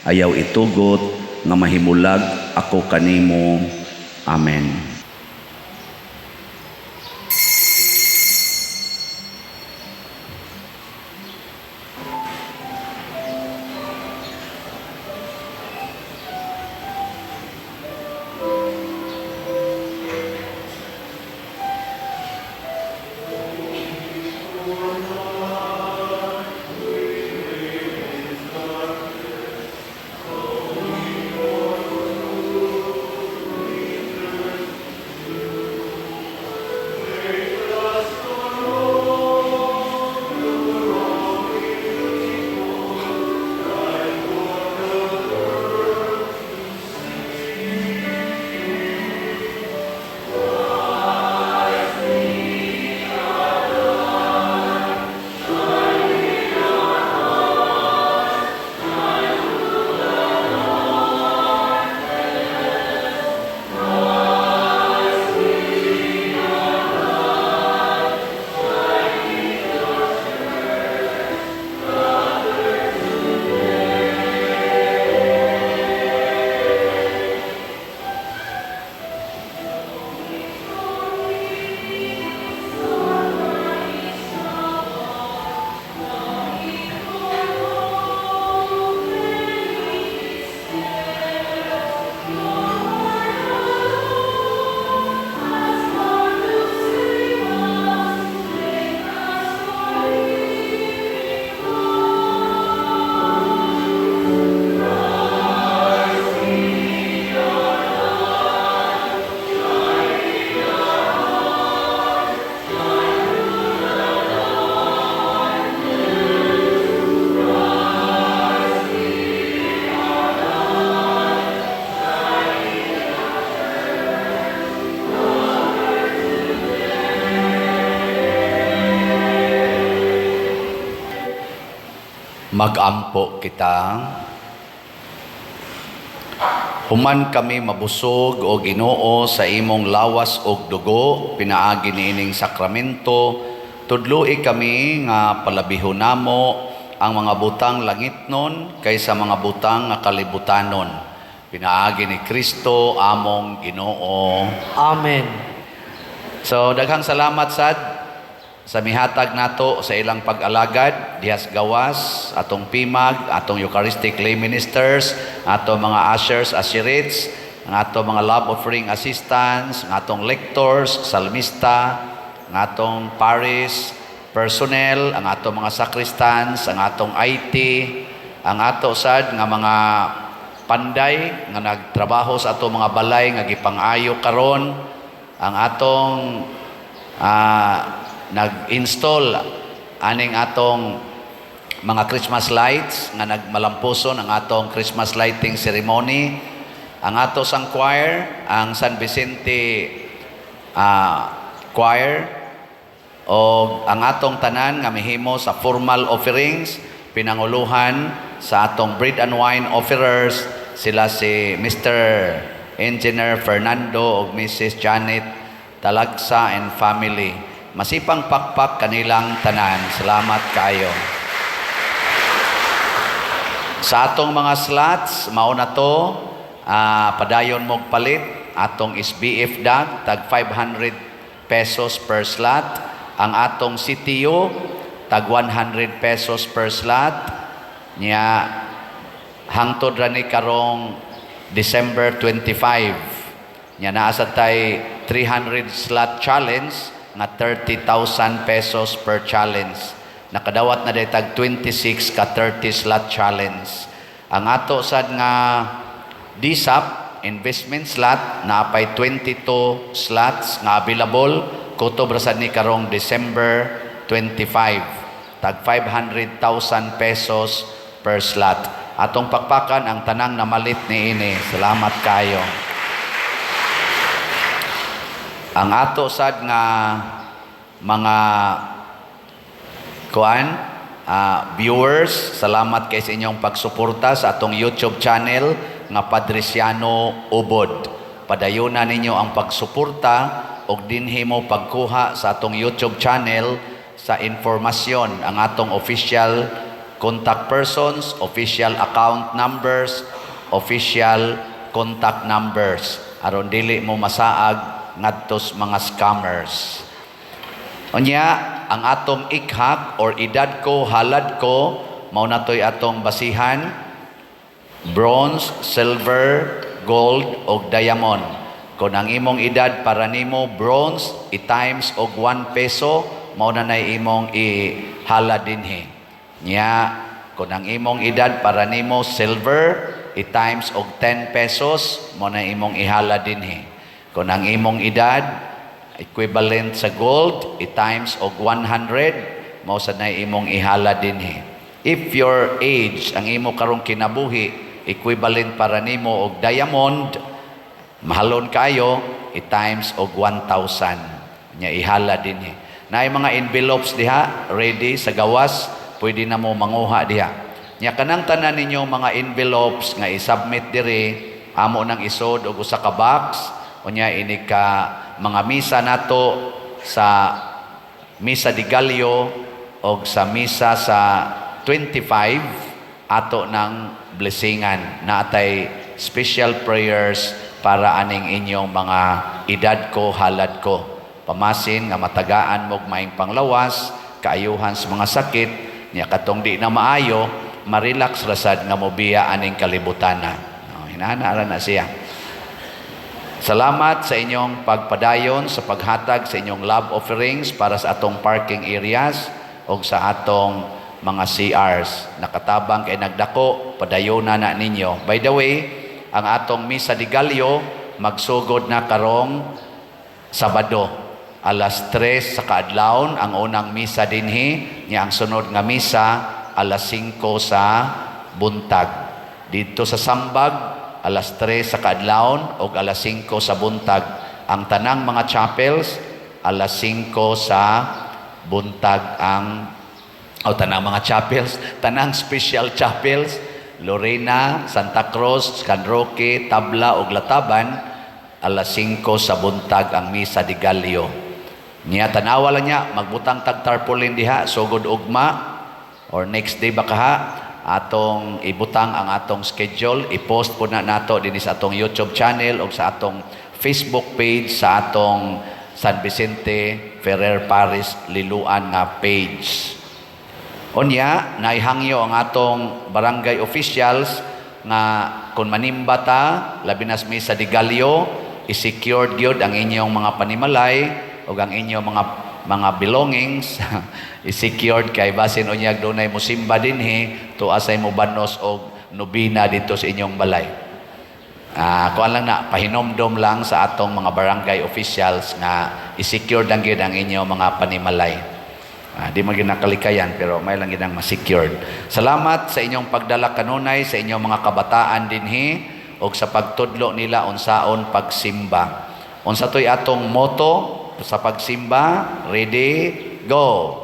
Ayaw itugot nga mahimulag ako kanimo. Amen. Magampo kita. Human kami mabusog, o Ginoo, sa imong lawas og dugo pinaagi niining sakramento, tudloi kami nga palabihon namo ang mga butang langitnon kaysa mga butang nga kalibutanon. Pinaagi ni Kristo among Ginoo. Amen. So daghang salamat sad sa mihatag nato sa ilang pag-alagad dihas gawas, atong PIMAG, atong Eucharistic lay ministers, atong mga ushers, usherettes, ang atong mga love offering assistants, ang atong lectors, salmista, ang atong parish personnel, ang atong mga sacristans, ang atong IT, ang ato sad nga mga panday nga nagtrabaho sa atong mga balay nga gipang-ayo karon, ang atong nag-install aning atong mga Christmas lights nga nagmalampuson ang atong Christmas lighting ceremony, ang ato sang choir, ang San Vicente Choir, o ang atong tanan nga mihimo sa formal offerings, pinanguluhan sa atong bread and wine offerers, sila si Mr. Engineer Fernando ug Mrs. Janet Talagsa and family. Masipang pakpak kanilang tanan. Salamat kayo. Sa atong mga slots, mao na to, padayon mog palit atong SBF dag tag 500 pesos per slot, ang atong CTU tag 100 pesos per slot niya hangtod ra ni karong December 25. Nya naa sa tay 300 slot challenge nga 30,000 pesos per challenge. Nakadawat na day tag 26 ka 30 slot challenge. Ang ato sad nga DSAP investment slot, naapay 22 slots nga available kutob ra sad ni karong December 25, tag 500,000 pesos per slot. Atong pakpakan ang tanang namalit niini. Salamat kayo. Ang ato sad nga mga kuan viewers, salamat kay sa inyong pagsuporta sa atong YouTube channel nga Padriciano Ubod. Padayuna ninyo ang pagsuporta og dinhi mo pagkuha sa atong YouTube channel sa informasyon, ang atong official contact persons, official account numbers, official contact numbers aron dili mo masaag ngadtos mga scammers. Unya, ang atong ikhak or edad ko, halad ko, mao na to'y atong basihan, bronze, silver, gold, og diamond. Kung ang imong edad para nimo bronze, i-times og 1 peso, mao na nay imong ihalad dinhi. Nya, kung ang imong edad para nimo silver, i-times og 10 pesos, mao na imong ihalad dinhi. Kung ang imong edad equivalent sa gold, i-times og 100, mao sad na imong ihalad dinhi. If your age, ang imo karong kinabuhi, equivalent para nimo og diamond, mahalon kayo, i-times og 1,000 nya ihala dinhi. Naay mga envelopes diha ready sa gawas, pwede na mo manguha diha. Nya kanang tanan ninyo mga envelopes nga i-submit diri, amo nang isod og usa ka box. Unya ini ka mga misa nato, sa Misa de Gallo og sa misa sa 25, ato ng blessingan, naatay special prayers para aning inyong mga edad ko, halad ko. Pamasin nga matagaan mog maayong panglawas, kaayuhan sa mga sakit, niya katong di na maayo, ma-relax rasad nga mobiya aning kalibutana. No, hinana ra na siya. Salamat sa inyong pagpadayon sa paghatag sa inyong love offerings para sa atong parking areas o sa atong mga CRs. Nakatabang kay nagdako, padayon na ninyo. By the way, ang atong Misa de Gallo magsugod na karong Sabado. Alas 3 sa kaadlawon ang unang misa dinhi, niya ang sunod nga misa alas 5 sa buntag. Dito sa Sambag, alas 3 sa kaadlawon o alas 5 sa buntag. Ang tanang mga chapels, alas 5 sa buntag ang O tanang mga chapels, tanang special chapels, Lorena, Santa Cruz, San Roque, Tabla ug Lataban, alas 5 sa buntag ang Misa de Gallo. Niya tanawa lang niya, magbutang tag tarpaulin diha, sugod ugma, or next day baka ha, atong ibutang ang atong schedule, i-post po na nato dinhi sa atong YouTube channel o sa atong Facebook page sa atong San Vicente Ferrer Parish Liloan nga page. Unya, naihangyo ang atong barangay officials nga kung manimba ta, labi na sa Misa de Gallo, i-secured gyud ang inyong mga panimalay ug ang inyong mga belongings i-secured kay basin unyag dunay musimba dinhi, tuasa say mobanos og nobina dito sa inyong balay. Ah, kuan lang na, pahinomdom lang sa atong mga barangay officials nga i-secure lang gyud ang inyong mga panimalay. Ah, di man gyud nakalikayan pero may lang gyud ang ma-secured. Salamat sa inyong pagdala kanunay sa inyong mga kabataan dinhi ug sa pagtudlo nila unsaon pagsimba. Unsa to'y atong motto sa pagsimba? Ready, go.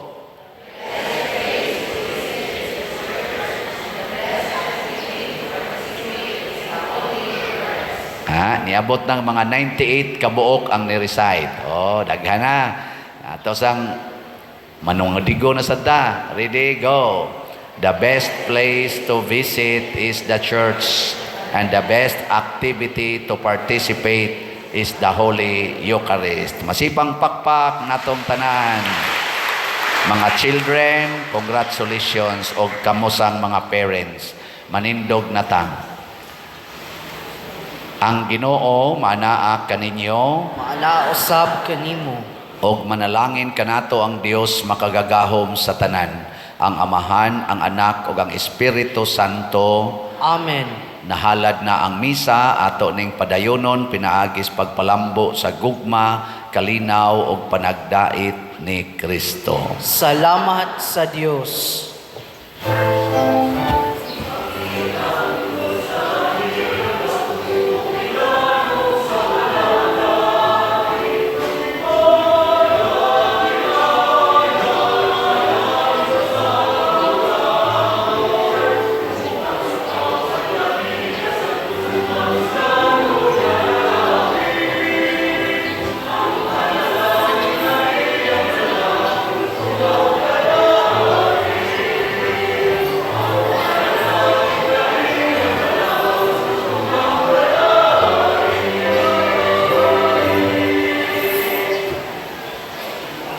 Ha, niabot ng mga 98 kabuok ang ni-recite. Oh, daghan na. Ato sang manungodigo na sa ta. Ready, go. The best place to visit is the church and the best activity to participate is the Holy Eucharist. Masipang pakpak natong tanan. Mga children, congratulations og kamosang mga parents. Manindog na ta. Ang Ginoo manaa kaninyo. Maanaa usab kanimo. Og manalangin kanato ang Dios makagagahom sa tanan, ang Amahan, ang Anak ug ang Espiritu Santo. Amen. Nahalad na ang misa, ato ning padayonon pinaagis pagpalambo sa gugma, kalinaw ug panagdait ni Kristo. Salamat sa Dios.